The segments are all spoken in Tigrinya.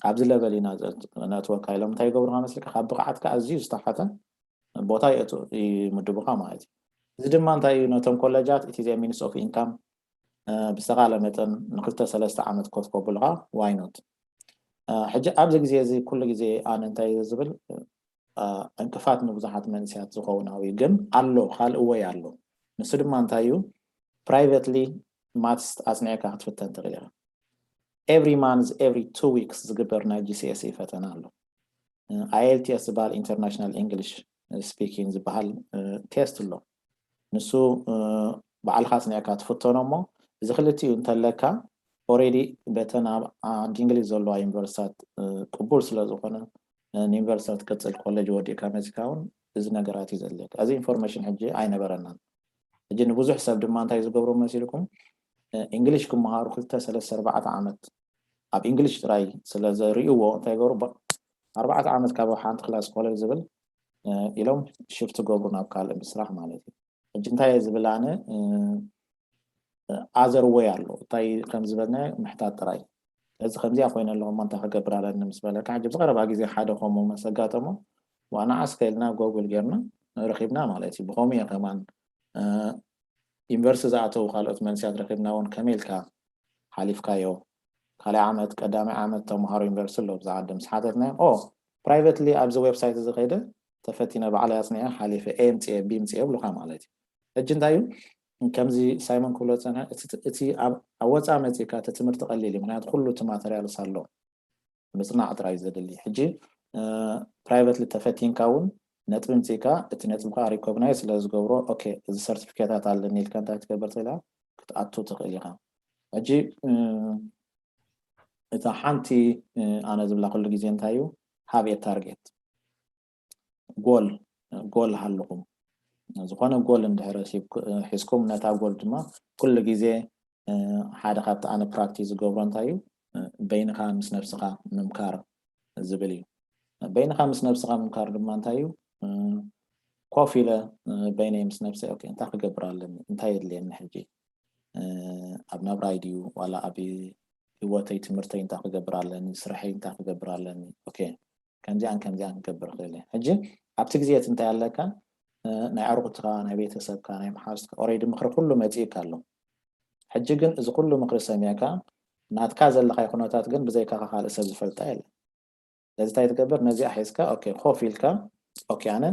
ኣብዚ ለቨል ኢና ነእትወካ ኢሎም እንታይ ይገብሩካ መስልካ? ካብ ብቕዓትካ ኣዝዩ ዝተሓተ ቦታ ይምድቡካ ማለት እዩ። እዚ ድማ እንታይ እዩ? ነቶም ኮለጃት እቲ ሚንስ ኦፍ ኢንካም ብዝተኻለ መጠን ንክልተ ሰለስተ ዓመት ኮፍ ከብሉካ ዋይኖት። ሕጂ ኣብዚ ግዜ እዚ ኩሉ ግዜ ኣነ እንታይ ዝብል ዕንቅፋት ንብዙሓት መንስያት ዝኸውን ኣብዩ ግን ኣሎ፣ ካልእ ወይ ኣሎ። ንሱ ድማ እንታይ እዩ? ፕራይቨትሊ ማትስ ኣጽኒዕካ ክትፍተን ትኽእል ኢኻ። ኤቭሪ ማንዝ ኤቭሪ ቱ ዊክስ ዝግበር ናይ ጂሲኤስኢ ፈተና ኣሎ። ኣይኤልቲኤስ ዝበሃል ኢንተርናሽናል ኢንግሊሽ ስፒኪንግ ዝበሃል ቴስት ኣሎ። ንሱ ባዕልካ ኣጽኒዕካ ትፍተኖ እሞ እዚ ክልቲኡ እንተለካ ኦሬዲ በተን ኣብ ዓዲ እንግሊዝ ዘለዋ ዩኒቨርሲታት ቅቡል ስለ ዝኾነ ንዩኒቨርሲታት ትቅጽል ኮሌጅ ወዲእካ መጺካ እውን እዚ ነገራት እዩ ዘድልየካ። እዚ ኢንፎርሜሽን ሕጂ ኣይነበረናን። ሕጂ ንብዙሕ ሰብ ድማ እንታይ ዝገብሮ መሲልኩም እንግሊሽ ክመሃሩ ክልተ ሰለስተ ኣርባዕተ ዓመት ኣብ እንግሊሽ ጥራይ ስለ ዘርእይዎ እንታይ ይገብሩ ኣርባዕተ ዓመት ካብ ሓንቲ ክላስ ኮሌጅ ዝብል ኢሎም ሽፍት ገብሩ ናብ ካልእ ምስራሕ ማለት እዩ። ሕጂ እንታይ እየ ዝብል ኣነ ኣዘርወይ ኣሎ እንታይ ከም ዝበልና ምሕታት ጥራይ። ስለዚ ከምዚኣ ኮይነ ኣለኹ እሞ እንታይ ክገብር ኣለኒ ምስ በለካ ሕጂ ብቐረባ ግዜ ሓደ ከምኡ መስ ኣጋጠሞ ዋና ዓስከ ኢልና ጎጉል ጌርና ረኺብና ማለት እዩ። ብኸምኡ እየ ከማን ዩኒቨርሲቲ ዝኣተዉ ካልኦት መንስያት ረኺብና እውን ከመይ ኢልካ ሓሊፍካዮ ካልኣይ ዓመት ቀዳማይ ዓመት ተምሃሮ ዩኒቨርሲቲ ኣሎ ብዛ ዓዲ ምስ ሓተትናዮም ኦ ፕራይቨትሊ ኣብዚ ዌብሳይት እዚ ከይደ ተፈቲነ ባዕለይ ኣፅኒዐ ሓሊፈ ኤ ምፅኤ ቢ ምፅኤ ይብሉካ ማለት እዩ። ሕጂ እንታይ እዩ ከምዚ ሳይሞን ክብሎ ዝፀንሐ እቲ ኣብ ወፃኢ መፂእካ እቲ ትምህርቲ ቀሊል እዩ ምክንያቱ ኩሉ እቲ ማተርያልስ ኣሎ ምፅናዕ ጥራይ ዘድሊ ሕጂ ፕራይቨትሊ ተፈቲንካ እውን ነጥቢ ምፅእካ እቲ ነጥብካ ሪኮግናይዝ ስለ ዝገብሮ ኦኬ እዚ ሰርቲፊኬታት ኣለኒ ኢልካ እንታይ ትገብር ትኽእል ክትኣቱ ትኽእል ኢኻ። ሕጂ እታ ሓንቲ ኣነ ዝብላ ኩሉ ግዜ እንታይ እዩ ሃብ ታርጌት ጎል ጎል ሃልኹም ዝኾነ ጎል እንድሕር ሒዝኩም ነታ ጎል ድማ ኩሉ ግዜ ሓደ ካብቲ ኣነ ፕራክቲስ ዝገብሮ እንታይ እዩ በይንኻ ምስ ነብስኻ ምምካር ዝብል እዩ። በይንኻ ምስ ነብስኻ ምምካር ድማ እንታይ እዩ ኮፍ ኢለ በይነይ ምስ ነብሰይ ኦኬ እንታይ ክገብር ኣለኒ እንታይ የድልየኒ ሕጂ ኣብ ናብራይ ድዩ ዋላ ኣብ ህይወተይ ትምህርተይ እንታይ ክገብር ኣለኒ ስርሐይ እንታይ ክገብር ኣለኒ ኦኬ ከምዚኣን ከምዚኣን ክገብር ክእል ሕጂ ኣብቲ ግዜ እቲ እንታይ ኣለካ ናይ ኣርቁትካ ናይ ቤተሰብካ ናይ መሓዝትካ ኦሬዲ ምክሪ ኩሉ መፅእካ ኣሎ። ሕጂ ግን እዚ ኩሉ ምክሪ ሰሚዕካ ናትካ ዘለካይ ኩነታት ግን ብዘይካካ ካልእ ሰብ ዝፈልጣ የለን። ስለዚ እንታይ ትገብር ነዚኣ ሒዝካ ኦኬ ኮፍ ኢልካ ኦኬ ኣነ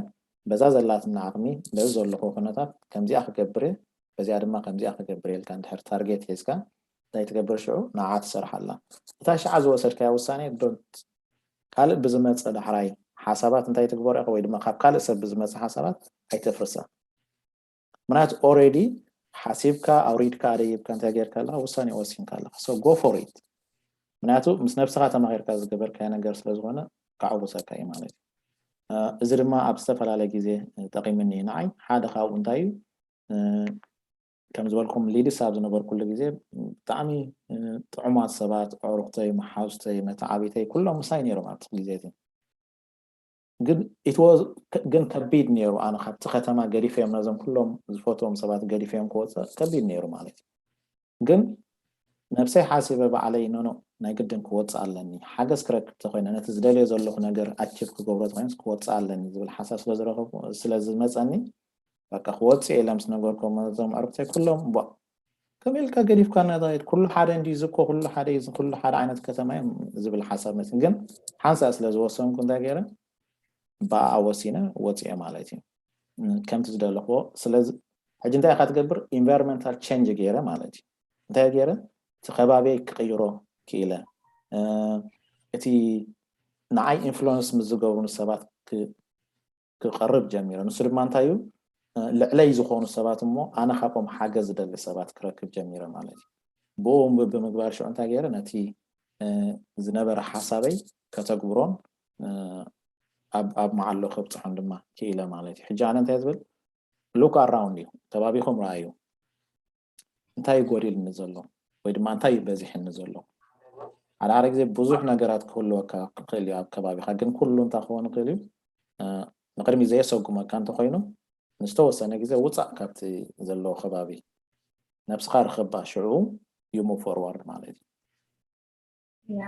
በዛ ዘላትና ዓቕሚ በዚ ዘለኹ ኩነታት ከምዚኣ ክገብር እየ በዚኣ ድማ ከምዚኣ ክገብር እየ ኢልካ እንድሕር ታርጌት ሒዝካ እንታይ ትገብር ሽዑ ንዓ ትሰርሓላ። እታ ሽዓ ዝወሰድካያ ውሳኔ ዶንት ካልእ ብዝመፀ ዳሕራይ ሓሳባት እንታይ ትግበሮ ኢኻ ወይ ድማ ካብ ካልእ ሰብ ብዝመፀ ሓሳባት ኣይተፍርሳ። ምክንያቱ ኦሬዲ ሓሲብካ ኣውሪድካ ኣደይብካ እንታይ ጌርካ ኣለካ ውሳኔ ወሲንካ ኣለካ so go for it። ምክንያቱ ምስ ነብስካ ተማኺርካ ዝገበርካዮ ነገር ስለዝኮነ ከዕውሰካ እዩ ማለት እዩ። እዚ ድማ ኣብ ዝተፈላለየ ግዜ ጠቂምኒ እዩ ንዓይ ሓደ ካብኡ እንታይ እዩ ከም ዝበልኩም ሊድስ ኣብ ዝነበርኩሉ ግዜ ብጣዕሚ ጥዑማት ሰባት ኣዕሩክተይ መሓዙተይ መተዓቢተይ ኩሎም ምሳይ ነይሮም ኣብቲ ግዜ እቲ ግን ኢትወ ግን ከቢድ ነይሩ ኣነ ካብቲ ከተማ ገዲፈዮም ነዞም ኩሎም ዝፈትዎም ሰባት ገዲፈዮም ክወፅእ ከቢድ ነይሩ ማለት እዩ። ግን ነብሰይ ሓሲበ ባዕለይ ኖኖ ናይ ግድን ክወፅእ ኣለኒ ሓገዝ ክረክብ ተኮይነ ነቲ ዝደልዮ ዘለኹ ነገር ኣችብ ክገብሮ ተኮይነ ክወፅእ ኣለኒ ዝብል ሓሳብ ስለዝረከብኩ ስለዝመፀኒ በቃ ክወፅእ ኢለ ምስ ነገርኩም ነዞም ኣዕሩክተይ ኩሎም ቧ ከመይ ኢልካ ገዲፍካ እናተኸይድ ኩሉ ሓደ እንዲ ዝኮ ኩሉ ሓደ እዩ ኩሉ ሓደ ዓይነት ከተማ እዮም ዝብል ሓሳብ መፅእ ግን ሓንሳእ ስለ ዝወሰንኩ እንታይ ገይረ ብኣ ወሲነ ወፅኤ ማለት እዩ። ከምቲ ዝደለኽዎ ስለዚ ሕጂ እንታይ ኢኻ ትገብር ኢንቫይሮንመንታል ቼንጅ ገይረ ማለት እዩ። እንታይ ገይረ እቲ ከባቢይ ክቕይሮ ክኢለ እቲ ንዓይ ኢንፍሉወንስ ምስ ዝገብሩኒ ሰባት ክቐርብ ጀሚረ። ንሱ ድማ እንታይ እዩ ልዕለይ ዝኾኑ ሰባት እሞ ኣነ ካብኦም ሓገዝ ዝደሊ ሰባት ክረክብ ጀሚረ ማለት እዩ። ብኡ ብምግባር ሽዑ እንታይ ገይረ ነቲ ዝነበረ ሓሳበይ ከተግብሮን ኣብ መዓሎ ከብፅሖን ድማ ክኢለ ማለት እዩ። ሕጂ ኣነ እንታይ ዝብል look around እዩ ከባቢኹም ረኣዩ እንታይ ጎዲልኒ ዘሎ ወይ ድማ እንታይ በዚሕኒ ዘሎ ሓደ ሓደ ግዜ ብዙሕ ነገራት ክህልወካ ክኽእል እዩ ኣብ ከባቢካ ግን ኩሉ እንታይ ክኸውን ይኽእል እዩ ንቅድሚ ዘየሰጉመካ እንተኮይኑ ንዝተወሰነ ግዜ ውፃእ ካብቲ ዘለዎ ከባቢ ነብስካ ርክባ ሽዑ you move forward ማለት እዩ። ያ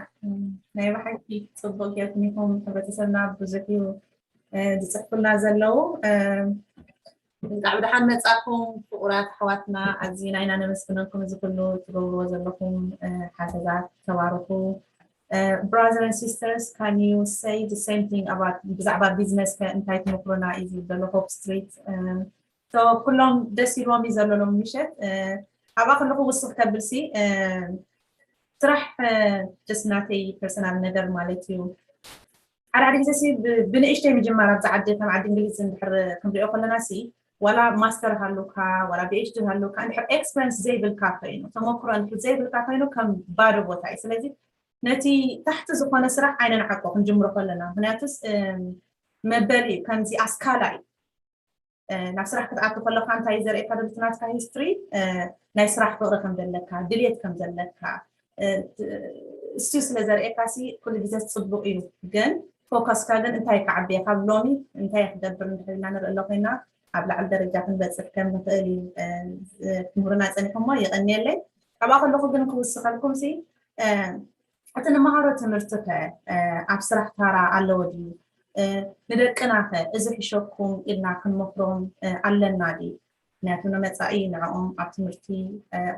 ናይ ብሓቂ ጽቡቅ ጌርኩም ኢኹም። ሕብረተሰብና ብዙሕ እዩ ዝፅሕፉልና ዘለዉ። እንቃዕ ብደሓን መጻኩም ፍቁራት ኣሕዋትና፣ ኣዚና ኢና ነመስግነኩም። እዚ ኩሉ ትገብርዎ ዘለኹም ሓተታት ተባርኩ። Brother and sisters, can you say the same thing about ብዛዕባ ቢዝነስ ከ እንታይ ትመክሩና እዩ ዝብል ዘሎ ሆፕ ስትሪት? ኩሎም ደስ ኢልዎም እዩ ዘሎ ሎም ምሸት። ኣብኣ ከለኹ ውስኽ ከብል ሲ ስራሕ just ናተይ ፐርሰናል ነገር ማለት እዩ። ሓደ ሓደ ግዜ ሲ ብንእሽተይ ምጅማር ኣብዛ ዓዲ ከም ዓዲ እንግሊዝ እንድሕር ክንሪኦ ከለና ሲ ዋላ ማስተር ሃሉካ ዋላ ቢኤችዲ ሃሉካ እንድሕር ኤክስፐሪንስ ዘይብልካ ኮይኑ ተመክሮ እንድሕር ዘይብልካ ኮይኑ ከም ባዶ ቦታ እዩ። ስለዚ ነቲ ታሕቲ ዝኾነ ስራሕ ኣይነንዓቆ ክንጅምሮ ከለና ምክንያቱስ መበል እዩ ከምዚ ኣስካላ እዩ። ናብ ስራሕ ክትኣቱ ከለካ እንታይ ዘርእየካ ዘሎ ናትካ ሂስትሪ ናይ ስራሕ ፍቅሪ ከም ዘለካ ድልየት ከም ዘለካ እሱ ስለ ዘርእየካ ሲ ኩሉ ግዜ ፅቡቅ እዩ። ግን ፎከስካ ግን እንታይ ክዓብየ ካብ ሎሚ እንታይ ክገብር እንድሕልና ንርኢ ኣሎ ኮይና ኣብ ላዕሊ ደረጃ ክንበፅሕ ከም ንኽእል እዩ ክምህሩና ፀኒሖሞ። የቀንየለይ። ካብኣ ከለኩ ግን ክውስኸልኩም ሲ እቲ ንመሃሮ ትምህርቲ ከ ኣብ ስራሕ ታራ ኣለዎ ድዩ? ንደቅና ከ እዚ ሕሸኩም ኢልና ክንመክሮም ኣለና ድዩ? ምክንያቱ ንመፃኢ ንዕኦም ኣብ ትምህርቲ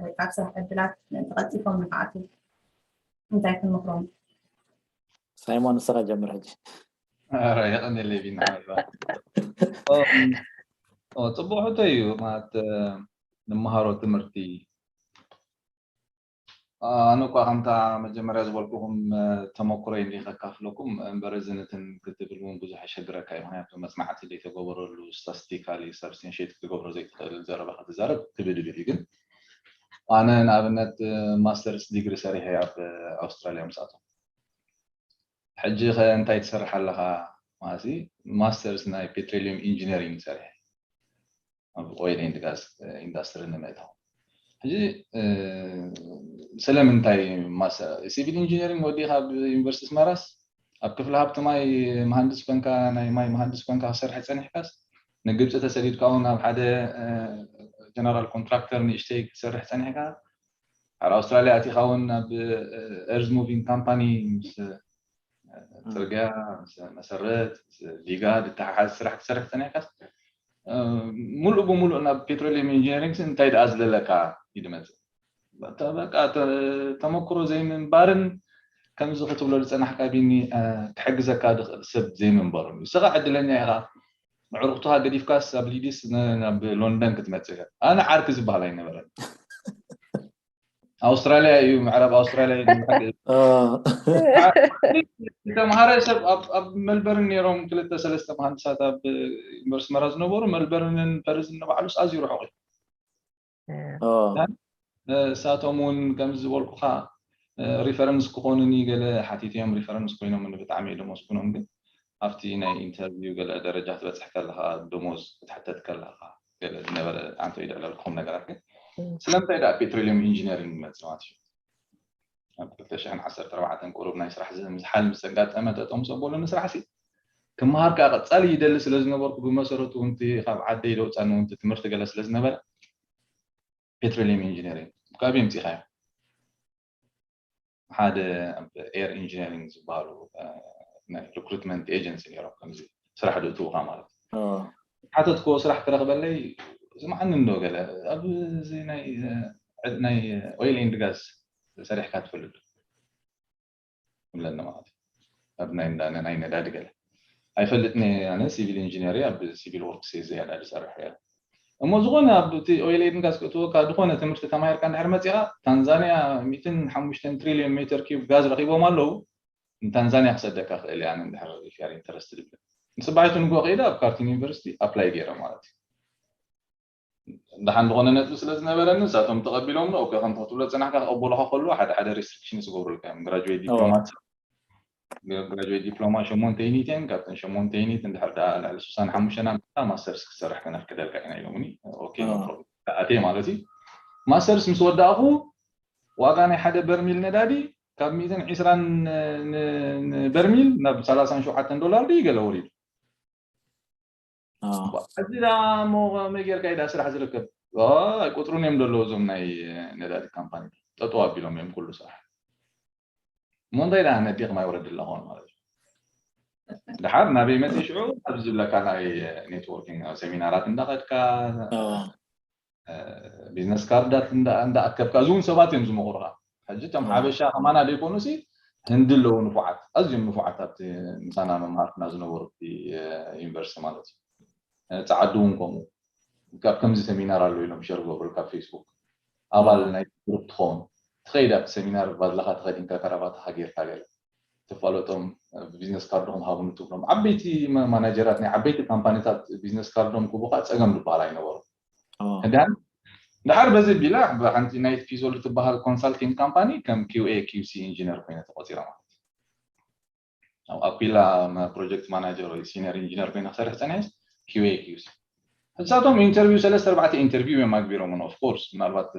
ወይ ኣብ ስራሕ ዕድላት ምእንቲ ቀልጢፎም ንክኣትዉ እንታይ ክንመክሮም? ሳይሞን ንስኻ ጀምር ሕጂ። ኧረ የቐንየለይ ቢኒ ሓወይ። ኦ፣ ጽቡቕ ሕቶ እዩ ማለት ንመሃሮ ትምህርቲ ኣነ እኳ ከምታ መጀመርያ ዝበልኩኹም ተመክሮይ እንዲ ከካፍለኩም እምበር እዚ ንትን ክትብል እውን ብዙሕ የሸግረካ እዩ። ምክንያቱ መፅናዕቲ ዘይተገበረሉ ስታስቲካሊ ሳብስቲንሽት ክትገብሮ ዘይትኽእል ዘረባ ክትዛረብ ክብድብል እዩ። ግን ኣነ ንኣብነት ማስተርስ ዲግሪ ሰሪሐ ኣብ ኣውስትራልያ ምስኣቶም ሕጂ ከ እንታይ ትሰርሕ ኣለኻ? ማለት ማስተርስ ናይ ፔትሮሊየም ኢንጂነሪንግ ሰሪሐ ኣብ ኦይል ኤንድ ጋዝ ኢንዳስትሪ ንምእታው ሕጂ ስለምንታይ ሲቪል ኢንጂነሪንግ ወዲኻ ኣብ ዩኒቨርሲቲ ኣስመራስ ኣብ ክፍሊ ሃብቲ ማይ መሃንድስ ኮንካ ናይ ማይ መሃንድስ ኮንካ ክሰርሕ ፀኒሕካስ ንግብፂ ተሰዲድካ እውን ኣብ ሓደ ጀነራል ኮንትራክተር ንእሽተይ ክትሰርሕ ፀኒሕካ ኣብ ኣውስትራልያ ኣቲኻ እውን ኣብ ኤርዝ ሙቪንግ ካምፓኒ ምስ ፅርግያ መሰረት ዲጋ ዝተሓሓዝ ስራሕ ትሰርሕ ፀኒሕካስ ሙሉእ ብሙሉእ ናብ ፔትሮሊየም ኢንጂነሪንግ እንታይ ደኣ ዝደለካ እዩ ድመፅእ በቃ ተመክሮ ዘይምንባርን ከምዚ ክትብሎ ዝፀናሕካ ቢኒ ክሕግዘካ ዝኽእል ሰብ ዘይምንበሩን እዩ። ስኻ ዕድለኛ ኢኻ። ኣዕሩኽትኻ ገዲፍካስ ኣብ ሊድስ ናብ ሎንደን ክትመፅእ ኢኻ። ኣነ ዓርኪ ዝበሃል ኣይነበረን። ኣውስትራልያ እዩ ምዕራብ ኣውስትራልያ እዩ። ተምሃራይ ሰብ ኣብ መልበርን ነይሮም ክልተ ሰለስተ መሃንድሳት ኣብ ዩኒቨርስቲ ኣስመራ ዝነበሩ መልበርንን ፐርዝን ንባዕሉስ ኣዝዩ ርሑቕ እዩ። እሳቶም እውን ከምዚ ዝበልኩኻ ሪፈረንስ ክኾኑኒ ገለ ሓቲቶም ሪፈረንስ ኮይኖም ብጣዕሚ እየ ደመስግኖም ግን ኣብቲ ናይ ኢንተርቪው ገለ ደረጃ ትበፅሕ ከለኻ ደሞዝ ክትሕተት ከለኻ ገለ ዝነበረ ኣንተ ይድዕለልኩም ነገራት ግን ስለምንታይ ደኣ ፔትሮሊየም ኢንጂነሪንግ መፅእ ማለት እዩ ኣብ ክልተ ሽሕን ዓሰርተ ኣርባዕተን ቁሩብ ናይ ስራሕ ዝምዝሓል ምስ ኣጋጠመ ጠጠው ምስ ኣበሎ ንስራሕ ሲ ክመሃር ከዓ ቀፃሊ ይደሊ ስለ ዝነበርኩ ብመሰረቱ እንቲ ካብ ዓደይ ደውፃኒ እንቲ ትምህርቲ ገለ ስለ ዝነበረ ፔትሮሊየም ኢንጂነሪንግ ካብ የምፂኻዮ ሓደ ኣብ ኤር ኢንጂነሪንግ ዝበሃሉ ናይ ሪክሩትመንት ኤጀንሲ ነይሮም ከምዚ ስራሕ ድእትውካ ማለት ሓተትክዎ ስራሕ ክረክበለይ ስምዓኒ እንዶ ገለ ኣብዚ ናይ ኦይል ኤንድ ጋዝ ሰሪሕካ ትፈልጥ ይብለኒ ማለት እዩ ኣብ ናይ ናይ ነዳዲ ገለ ኣይፈልጥን ኣነ ሲቪል ኢንጂነር ኣብ ሲቪል ወርክስ ዝያዳ ዝሰርሕ እየ እሞ ዝኾነ ኣብቲ ኦይል ኤንድ ጋዝ ክትወካ ዝኾነ ትምህርቲ ተማሂርካ እንድሕር መፂኻ ታንዛንያ ሚእትን ሓሙሽተን ትሪልዮን ሜትር ኪዩብ ጋዝ ረኪቦም ኣለዉ ንታንዛንያ ክሰደካ ክእል እየ ኣነ እንድሕር ኢፍ ዩ ኣር ኢንተረስትድ ይብል ንፅባሒቱ ንግሆ ከይደ ኣብ ካርቲን ዩኒቨርሲቲ ኣፕላይ ገይረ ማለት እዩ ደሓን ዝኾነ ነጥቢ ስለ ዝነበረኒ ንሳቶም ተቐቢሎምኒ ኦኬ ከምቲ ክትብሎ ዝፀናሕካ ክቐበሉኻ ከለዉ ሓደ ሓደ ሪስትሪክሽን ዝገብሩልካ እዮም ግራጁዌት ዲፕሎማ ግራጁዌት ዲፕሎማ ሸሞንተ ዩኒት እየን ካብተን ሸሞንተ ዩኒት እንድሕር ደኣ ልዕሊ ስሳን ሓሙሽተን ኣምፅእካ ማስተርስ ክትሰርሕ ከነፍቅደልካ ኢና ኢሎምኒ ኦኬ ኣትየ ማለት እዩ ማስተርስ ምስ ወዳእኹ ዋጋ ናይ ሓደ በርሚል ነዳዲ ካብ ሚእትን ዕስራን ንበርሚል ናብ ሰላሳን ሸውዓተን ዶላር ድዩ ገለ ወሪዱ ሕጂ ዳ እሞ መይ ጌርካ ኢዳ ስራሕ ዝርከብ ኣይቆፅሩን እዮም ዘለዉ እዞም ናይ ነዳዲ ካምፓኒ ጠጠው ኣቢሎም እዮም ኩሉ ስራሕ እሞ እንታይ ደኣ ነዲቕ ማይ ወረድ ኣለኹን ማለት እዩ። ድሓር ናበይ መፅእ ሽዑ ኣብዚ ዝብለካ ናይ ኔትወርኪንግ ኣብ ሴሚናራት እንዳኸድካ ቢዝነስ ካርዳት እንዳኣከብካ እዚ እውን ሰባት እዮም ዝመኽሩካ። ሕጂ እቶም ሓበሻ ከማና ዘይኮኑ ሲ ህንዲ ኣለዉ ንፉዓት፣ ኣዝዮም ንፉዓት ኣብቲ ምሳና መምሃርትና ዝነበሩ ዩኒቨርሲቲ ማለት እዩ። ፃዓዱ እውን ከምኡ ካብ ከምዚ ሰሚናር ኣሎ ኢሎም ሸር ዝገብሩ ካብ ፌስቡክ ኣባል ናይ ግሩፕ ትኸውን ትኸይድ ኣብቲ ሰሚናር ባድላኻ ትኸይድ ኢንካ ከራባታኻ ጌርካ ገለ ትፋለጦም ብቢዝነስ ካርድኹም ሃቡኒ ትብሎም ዓበይቲ ማናጀራት ናይ ዓበይቲ ካምፓኒታት ቢዝነስ ካርዶም ክቡካ ፀገም ዝበሃል ኣይነበሩ። ድሓር በዚ ቢላ ብሓንቲ ናይ ፊዞል ትበሃል ኮንሳልቲንግ ካምፓኒ ከም ኪውኤ ኪውሲ ኢንጂነር ኮይነ ተቆፂረ ማለት ኣብ ኣኩላ ፕሮጀክት ማናጀር ወይ ሲኒየር ኢንጂነር ኮይነ ክሰርሕ ፀኒሐስ ኪውኤ ኪውሲ ንሳቶም ኢንተርቪው ሰለስተ ኣርባዕተ ኢንተርቪው እዮም ኣግቢሮም ኦፍኮርስ ምናልባት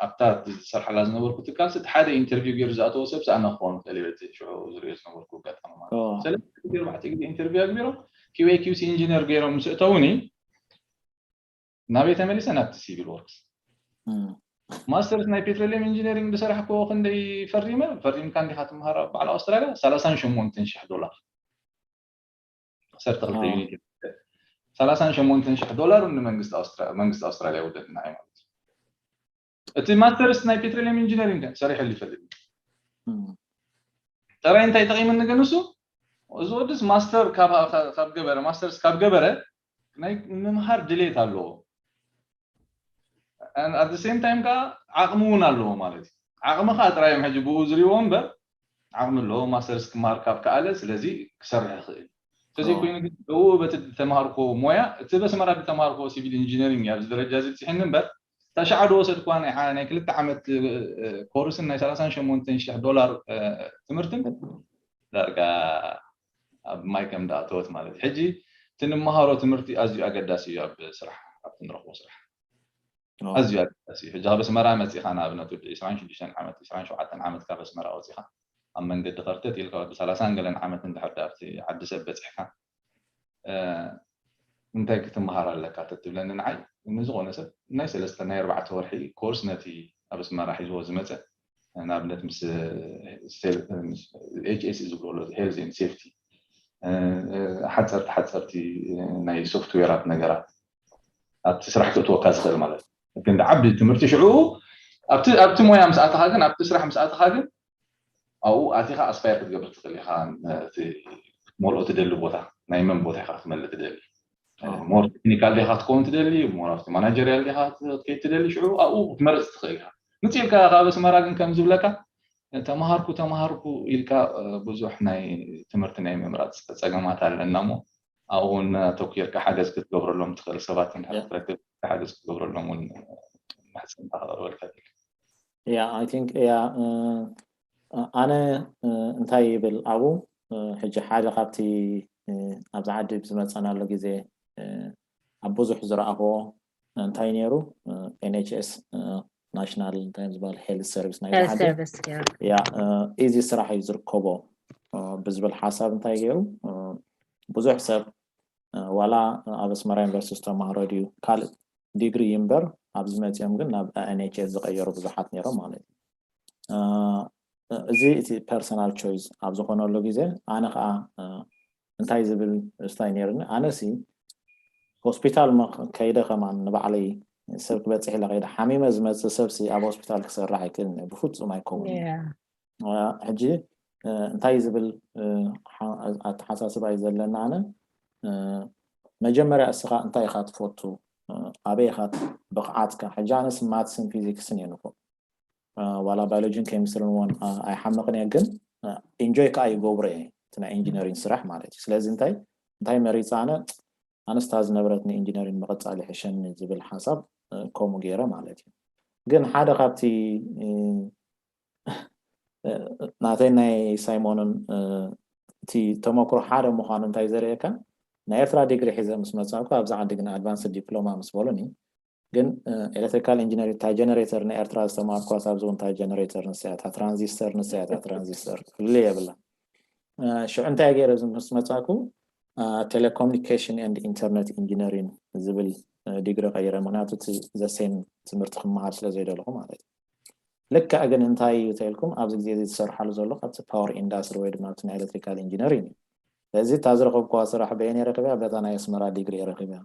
ኣብታ ዝሰርሓላ ዝነበርኩ ትካል ስቲ ሓደ ኢንተርቪው ገይሩ ዝኣተወ ሰብ ኣነ ክኸውን ክእል ይበል ሽዑ ዝሪኦ ዝነበርኩ ኣጋጣሚ ማለት ሰለስተ ኣርባዕተ ግዜ ኢንተርቪው ኣግቢሮም ኪውኤ ኪውሲ ኢንጂነር ገይሮም ምስ እተውኒ ናበይ ተመሊሰ ናብቲ ሲቪል ወርክስ ማስተርስ ናይ ፔትሮሊየም ኢንጂነሪንግ ዝሰራሕክዎ ክንደይ ፈሪመ ፈሪምካ እንዲካ ትምሃር ኣብ በዓል ኣውስትራልያ ሰላሳን ሸሞንተን ሽሕ ዶላር ዓሰርተ ክልተ ዩኒት ሰላሳን ሸሞንተን ሽሕ ዶላር ንመንግስቲ ኣውስትራልያ ውደድና እዩ ማለት እዩ። እቲ ማስተርስ ናይ ፔትሮሊየም ኢንጂነሪንግ ሰሪሐሉ ይፈልጥ ጥራይ እንታይ ጠቂምኒ ግን እሱ እዚ ወድስ ማስተር ካብ ገበረ ማስተርስ ካብ ገበረ ናይ ምምሃር ድሌት ኣለዎ at the same time ከዓ ዓቕሚ እውን ኣለዎ ማለት እዩ። ዓቕሚ ከዓ ጥራይ እዮም ሕጂ ብኡ ዝሪዎ እምበር ዓቕሚ ኣለዎ ማስተርስ ክመሃር ካብ ከኣለ ስለዚ ክሰርሕ ይኽእል። እንተዘይኮይኑ ግን ብኡ በቲ ዝተምሃርኮ ሞያ እቲ በስመራ ዝተምሃርኮ ሲቪል ኢንጂነሪንግ እዩ ኣብዚ ደረጃ እዚ ብፅሕኒ እምበር እታ ሸዓ ዝወሰድኩዋ ናይ ክልተ ዓመት ኮርስን ናይ ሰላሳን ሸሞንተን ሽሕ ዶላር ትምህርትን ዳርጋ ኣብ ማይ ከም ዳኣተወት ማለት እዩ። ሕጂ እቲ ንምሃሮ ትምህርቲ ኣዝዩ ኣገዳሲ እዩ ኣብ ስራሕ ኣብቲ ንረኽቦ ስራሕ ኣዝዩ ኣገዳሲ እዩ። ሕጂ ካብ ኣስመራ መፂኻ ንኣብነት ወዲ ዕስራን ሽዱሽተን ዓመት ዕስራን ሸውዓተን ዓመት ካብ ኣስመራ ወፂኻ ኣብ መንገዲ ከርተት ኢልካ ወዲ ሰላሳን ገለን ዓመት እንድሕር ኣብቲ ዓዲ ሰብ በፂሕካ እንታይ ክትምሃር ኣለካ ተትብለኒ ንዓይ ንዝኾነ ሰብ ናይ ሰለስተ ናይ ኣርባዕተ ወርሒ ኮርስ ነቲ ኣብ ኣስመራ ሒዝዎ ዝመፀ ንኣብነት ምስ ኤች ኤስ ዝብሎ ኣሎ ሄልዝ ን ሴፍቲ ሓፀርቲ ሓፀርቲ ናይ ሶፍትዌራት ነገራት ኣብቲ ስራሕ ክእትወካ ዝኽእል ማለት እዩ። ግን ዓቢ ትምህርቲ ሽዑ ኣብቲ ሞያ ምስ ኣተኻ ግን ኣብቲ ስራሕ ምስ ኣተኻ ግን ኣብኡ ኣቲኻ ኣስፓየር ክትገብር ትኽእል ኢኻ ክትመልኦ ትደሊ ቦታ ናይ መን ቦታ ኢኻ ክትመልእ ትደሊ ሞር ቴክኒካል ዲኻ ክትከውን ትደሊ ሞር ኣብቲ ማናጀርያል ዲኻ ክትከይድ ትደሊ ሽዑ ኣብኡ ክትመርፅ ትኽእል ኢኻ ምፅእ ኢልካ ካብ ኣስመራ ግን ከም ዝብለካ ተምሃርኩ ተምሃርኩ ኢልካ ብዙሕ ናይ ትምህርቲ ናይ ምምራፅ ፀገማት ኣለና እሞ ኣብኡ እውን ኣተኲርካ ሓገዝ ክትገብረሎም ትኽእል ሰባት እንድሕር ክትረክብ ሓገዝ ክትገብረሎም እውን ማሕፀንታ ክቐርበልካ ይኽእል። Yeah, I think yeah, ኣነ እንታይ ይብል ኣብኡ ሕጂ ሓደ ካብቲ ኣብዚ ዓዲ ዝመፀናሉ ግዜ ኣብ ብዙሕ ዝረኣኽዎ እንታይ ነይሩ ኤንኤችኤስ ናሽናል እንታይ ዝበሃል ሄልት ሰርቪስ ናይ ዓዲ ኢዚ ስራሕ እዩ ዝርከቦ ብዝብል ሓሳብ እንታይ ገይሩ ብዙሕ ሰብ ዋላ ኣብ ኣስመራ ዩኒቨርሲቲ ዝተማህሮ ድዩ ካልእ ዲግሪ ይንበር ኣብዚ መፂኦም ግን ናብ ኤንኤችኤስ ዝቀየሩ ብዙሓት ነይሮም ማለት እዩ እዚ እቲ ፐርሰናል ቾይስ ኣብ ዝኾነሉ ግዜ ኣነ ከዓ እንታይ ዝብል ስታይ ነይርኒ ኣነሲ ሆስፒታል ከይደ ከማን ንባዕለይ ሰብ ክበፅሕ ኢለ ከይደ ሓሚመ ዝመፅእ ሰብሲ ኣብ ሆስፒታል ክሰርሕ ኣይክእልን ብፍፁም ኣይከውን ሕጂ እንታይ ዝብል ኣተሓሳስባ እዩ ዘለና ኣነ መጀመርያ እስኻ እንታይ ኢኻ ትፈቱ ኣበይ ኢኻ ብቕዓትካ ሕጂ ኣነስ ማትስን ፊዚክስን እየ ንፉዕ ዋላ ባዮሎጂን ኬሚስትሪን እውን ኣይሓምቕን እየ ግን ኢንጆይ ከዓ ይገብሮ እየ እቲ ናይ ኢንጂነሪንግ ስራሕ ማለት እዩ ስለዚ እንታይ እንታይ መሪፀ ኣነ ኣነስታ ዝነበረት ንኢንጂነሪንግ ምቕፃል ይሕሸኒ ዝብል ሓሳብ ከምኡ ገይረ ማለት እዩ ግን ሓደ ካብቲ ናተይ ናይ ሳይሞንን እቲ ተመክሮ ሓደ ምዃኑ እንታይ ዘርእየካ ናይ ኤርትራ ዲግሪ ሒዘ ምስ መፃእኩ ኣብዚ ዓዲ ግን ኣድቫንስ ዲፕሎማ ምስ በሉኒ ግን ኤሌክትሪካል ኢንጂነሪንግ እንታይ ጀነሬተር ንኤርትራ ዝተማርኳስ ኣብዚ እንታይ ጀነሬተር ንስያታ ትራንዚስተር ንስያታ ትራንዚስተር ፍልልይ የብላ ሽዑ እንታይ ገይረ ምስ መፃእኩ telecommunication and internet engineering ዝብል ዲግሪ ቀይረ ምክንያቱ ዘሴም ትምህርቲ ክመሃር ስለ ዘይደለኹ ማለት እዩ ልክዕ ግን እንታይ እዩ ተልኩም ኣብዚ ግዜ እዚ ዝሰርሓሉ ዘሎ ካብቲ power industry ወይ ድማ ኣብቲ ናይ electrical engineering እዩ። ስለዚ እታ ዝረኸብኩዋ ስራሕ በየን ረኺብያ? በታ ናይ ኣስመራ ዲግሪ ረኺብያ።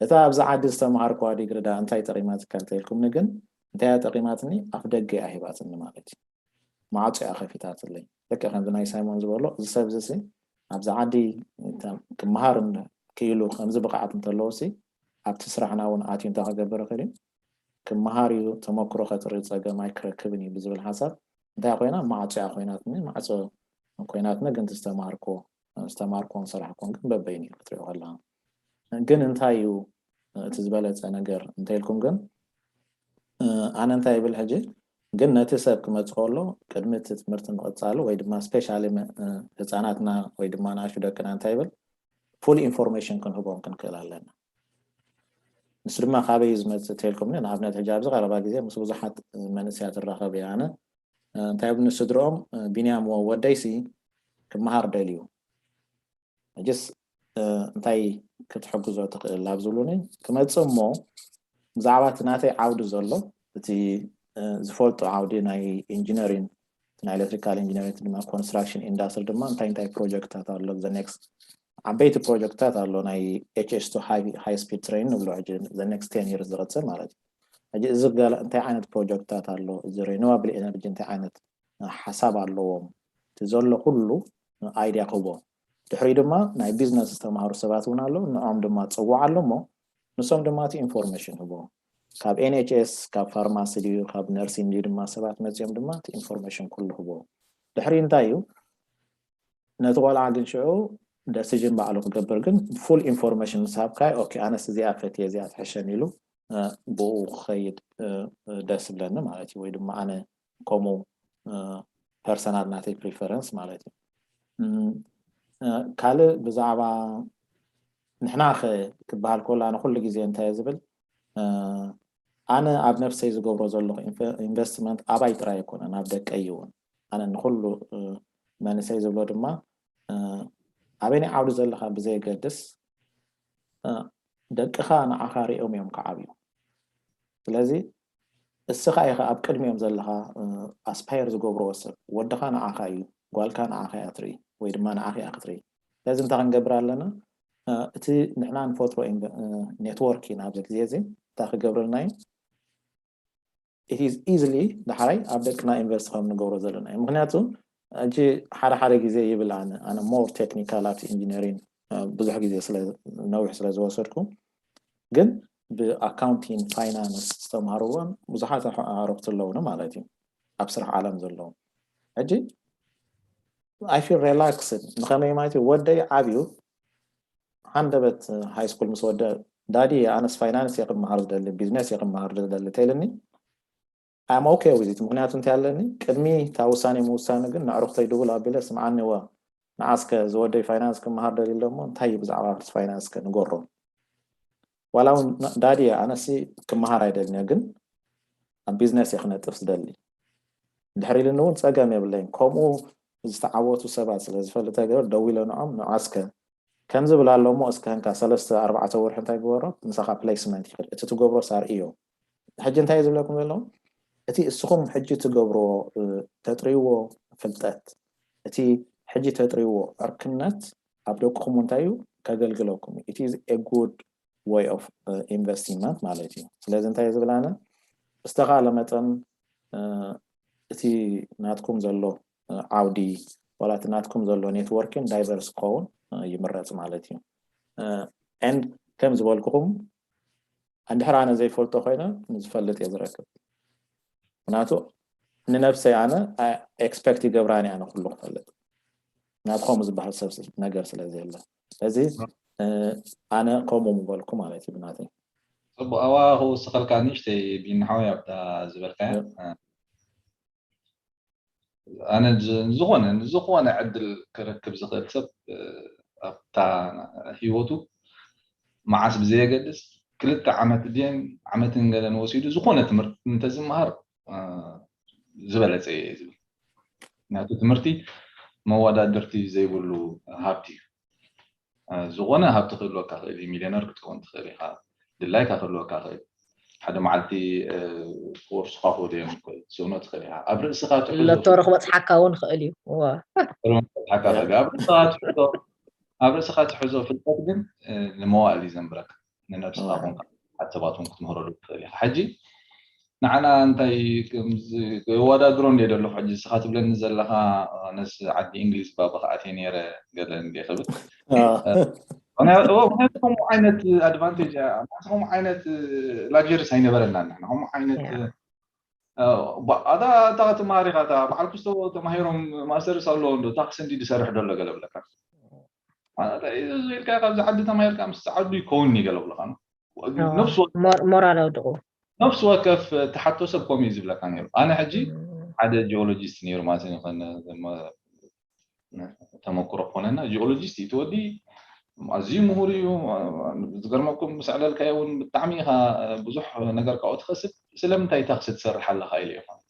እታ ኣብዚ ዓዲ ዝተምሃርኩዋ ዲግሪ ዳ እንታይ ጠቒማትካ እንተልኩምኒ ግን እንታይ እያ ጠቒማትኒ? ኣፍ ደገ እያ ሂባትኒ ማለት እዩ። ማዕጾ እያ ከፊታትለይ። ልክዕ ከምዚ ናይ ሳይሞን ዝበሎ እዚ ሰብ እዚ ኣብዚ ዓዲ ክመሃር ክኢሉ ከምዚ ብቕዓት እንተለዎ ሲ ኣብቲ ስራሕና እውን ኣትዩ እንታይ ክገብር ይኽእል እዩ? ክመሃር እዩ፣ ተመክሮ ከጥሪ፣ ፀገም ኣይክረክብን እዩ ብዝብል ሓሳብ እንታይ ኮይና? ማዕጾ እያ ኮይናትኒ። ማዕጾ ኮይናትኒ ግን ዝተማርኮ ዝተማርኮን ሰራሕኮን ግን በበይኑ እዩ ክትሪኦ ከለካ። ግን እንታይ እዩ እቲ ዝበለፀ ነገር እንተኢልኩም ግን ኣነ እንታይ ይብል ሕጂ ግን ነቲ ሰብ ክመፅ ከሎ ቅድሚ እቲ ትምህርቲ ምቕፃሉ ወይ ድማ ስፔሻሊ ህፃናትና ወይ ድማ ንኣሹ ደቅና እንታይ ይብል ፉል ኢንፎርሜሽን ክንህቦም ክንክእል ኣለና። ንሱ ድማ ካበይ እዩ ዝመፅእ ተልኩምኒ ንኣብነት ሕጂ ኣብዚ ቀረባ ግዜ ምስ ብዙሓት መንእስያት እራኸብ እየ ኣነ እንታይ ብ ንስድርኦም ቢንያም ወደይሲ ክመሃር ደልዩ ሕጅስ እንታይ ክትሕግዞ ትኽእል ኣብ ዝብሉኒ ክመፅእ እሞ ብዛዕባ እቲ ናተይ ዓውዲ ዘሎ እቲ ዝፈልጡ ዓውዲ ናይ ኢንጂነሪን ናይ ኤሌክትሪካል ኢንጂነሪን ድማ ኮንስትራክሽን ኢንዳስትሪ ድማ እንታይ እንታይ ፕሮጀክትታት ኣሎ the next ዓበይቲ ፕሮጀክትታት ኣሎ ናይ ኤች ኤስ ቱ ሃይ ስፒድ ትሬን ንብሎ ሕጂ the next ten years ዝቐፅል ማለት እዩ። ሕጂ እዚ ገለ እንታይ ዓይነት ፕሮጀክትታት ኣሎ እዚ ሬኒዋብል ኤነርጂ እንታይ ዓይነት ሓሳብ ኣለዎም እቲ ዘሎ ኩሉ ኣይድያ ክህቦ ድሕሪ ድማ ናይ ቢዝነስ ዝተምሃሩ ሰባት እውን ኣለዉ ንኦም ድማ ፅዋዕ ኣሎ እሞ ንሶም ድማ እቲ ኢንፎርሜሽን ህቦ ካብ ኤንኤችኤስ ካብ ፋርማሲ ድዩ ካብ ነርሲን ድዩ ድማ ሰባት መፅኦም ድማ እቲ ኢንፎርሜሽን ኩሉ ህቦ ድሕሪ እንታይ እዩ ነቲ ቆልዓ ግን ሽዑ ደሲዥን ባዕሉ ክገብር ግን ፉል ኢንፎርሜሽን ምስ ሃብካይ ኦኬ ኣነስ እዚኣ ፈትየ እዚኣ ትሕሸን ኢሉ ብኡ ክኸይድ ደስ ዝብለኒ ማለት እዩ ወይ ድማ ኣነ ከምኡ ፐርሰናል ናተይ ፕሪፈረንስ ማለት እዩ ካልእ ብዛዕባ ንሕና ክበሃል ከሎ ኣነ ኩሉ ግዜ እንታይ ዝብል ኣነ ኣብ ነፍሰይ ዝገብሮ ዘለኹ ኢንቨስትመንት ኣባይ ጥራይ ኣይኮነን ኣብ ደቀይ እውን ኣነ ንኩሉ መንእሰይ ዝብሎ ድማ ኣበይናይ ዓውዲ ዘለካ ብዘየገድስ ደቅኻ ንዓኻ ሪኦም እዮም ክዓብዩ ስለዚ እስኻ ኢኻ ኣብ ቅድሚኦም ዘለኻ ኣስፓየር ዝገብርዎ ሰብ ወድኻ ንዓኻ እዩ ጓልካ ንዓኻ እያ ትርኢ ወይ ድማ ንዓኻ እያ ክትርኢ ስለዚ እንታይ ክንገብር ኣለና እቲ ንሕና ንፈጥሮ ኔትወርክ ኢና ኣብዚ ግዜ እዚ እንታይ ክገብረልና እዩ it is easily ዳሕራይ ኣብ ደቅና ኢንቨስት ከም ንገብሮ ዘለና እዩ ምክንያቱ ሕጂ ሓደ ሓደ ግዜ ይብል ኣነ ኣነ ሞር ቴክኒካል ኣብቲ ኢንጂነሪን ብዙሕ ግዜ ነዊሕ ስለ ዝወሰድኩ ግን ብኣካውንቲንግ ፋይናንስ ዝተምሃርዎን ብዙሓት ኣረክቲ ኣለውኒ ማለት እዩ ኣብ ስራሕ ዓለም ዘለዉ ሕጂ I feel relaxed ንኸመይ ማለት እዩ ወደይ ዓብዩ ሃንደበት ሃይ ስኩል ምስ ወደ ዳዲ ኣነስ ፋይናንስ እየ ክመሃር ዝደሊ ቢዝነስ እየ ክመሃር ዝደሊ ተይልኒ I'm okay with it ምክንያቱ እንታይ ኣለኒ ቅድሚ እታ ውሳኔ ምውሳኒ ግን ንዕሩኽተይ ድውል ኣቢለ ስምዓኒ ወ ንዓስከ ዝወደይ ፋይናንስ ክመሃር ደሊ ኣሎ እሞ እንታይ እዩ ብዛዕባ ፋይናንስ ከ ንገሮ ዋላ እውን ዳዲ ኣነሲ ክመሃር ኣይደልን ግን ኣብ ቢዝነስ እየ ክነጥፍ ዝደሊ ድሕር ኢሉኒ እውን ፀገም የብለይን ከምኡ ዝተዓወቱ ሰባት ስለ ዝፈልጥ ገበር ደው ኢለ ንዖም ንዓስከ ከምዚ ብላ ኣሎ እሞ እስከ ንካ ሰለስተ ኣርባዕተ ወርሒ እንታይ ግበሮ ምሳኻ ፕሌስመንት ይኽእል እቲ ትገብሮ ሳር እዮ ሕጂ እንታይ ዝብለኩም ዘለዉ እቲ እስኹም ሕጂ ትገብርዎ ተጥርይዎ ፍልጠት እቲ ሕጂ ተጥርይዎ ዕርክነት ኣብ ደቅኹም እንታይ እዩ ከገልግለኩም it is a good way of investment ማለት እዩ ስለዚ እንታይ ዝብል ኣነ ብዝተኻለ መጠን እቲ ናትኩም ዘሎ ዓውዲ ዋላ እቲ ናትኩም ዘሎ ኔትወርኪን ዳይቨርስ ክኸውን ይምረፅ ማለት እዩ and ከም ዝበልኩኹም እንድሕር ኣነ ዘይፈልጦ ኮይነ ንዝፈልጥ እየ ዝረክብ ምክንያቱ ንነብሰይ ኣነ ኤክስፐክት ይገብራኒ ኣነ ኩሉ ክፈልጥ ናትኸም ዝበሃል ሰብ ነገር ስለ ዘለ ስለዚ ኣነ ከምኡ ምበልኩ ማለት እዩ ብናተይ ፅቡቅ ኣዋ ክውስኸልካ ንእሽተይ ቢንሓወይ ኣብታ ዝበልካያ ኣነ ዝኾነ ዝኾነ ዕድል ክረክብ ዝኽእል ሰብ ኣብታ ሂወቱ መዓስ ብዘየገድስ ክልተ ዓመት ድን ዓመትን ገለን ወሲዱ ዝኾነ ትምህርቲ እንተዝመሃር ዝበለፀ እየ ዝብል ምክንያቱ ትምህርቲ መወዳድርቲ ዘይብሉ ሃብቲ እዩ ዝኾነ ሃብቲ ክህልወካ ክእል እዩ ሚሊዮነር ክትከውን ትኽእል ኢኻ ድላይካ ክህልወካ ክእል ሓደ መዓልቲ ኮርስ ካ ክወደዮም ስእኖ ትኽእል ኢኻ። ኣብ ርእስኻ ሎቶ ረኽቦ ፅሓካ እውን ክእል እዩ። ሓካ ኣብ ርእስኻ ትሕዞ ኣብ ርእስኻ ትሕዞ ፍልጠት ግን ንመዋእል እዩ ዘንብረካ። ንነብስኻ ኮንካ ሓሰባትውን ክትምህረሉ ትኽእል ኢኻ። ሕጂ ንዓና እንታይ የወዳድሮ እንደ ደለኹ ሕጂ ንስኻ ትብለኒ ዘለኻ ነስ ዓዲ እንግሊዝ ባባ ከኣትየ ነይረ ገለ እንደ ክብል ከምኡ ዓይነት ኣድቫንቴጅ ከምኡ ዓይነት ላግጀሪስ ኣይነበረና ንሕና ከምኡ ዓይነት ኣታ እታ ክትመሃር ኢኻ እታ በዓል ክስቶ ተማሂሮም ማስተርስ ኣለዎ እንዶ ታክሲ እንዲ ዝሰርሕ ደሎ ገለ ብለካ ኢልካ ካብዚ ዓዲ ተማሂርካ ምስ ዓዱ ይከውን ገለ ብለካ ነፍሲ ሞራል ኣውድቑ ነፍሲ ወከፍ ተሓቶ ሰብ ከምኡ እዩ ዝብለካ ነይሩ። ኣነ ሕጂ ሓደ ጂኦሎጂስት ነይሩ ማለት እዩ ተመክሮ ኮነና ጂኦሎጂስት እዩ ትወዲ ኣዝዩ ምሁር እዩ። ዝገርመኩም ምስ ዕለልካዮ እውን ብጣዕሚ ኢኻ ብዙሕ ነገር ካብኡ ትኸስብ። ስለምንታይ ታክሲ ትሰርሕ ኣለኻ ኢለ እዩ ማለት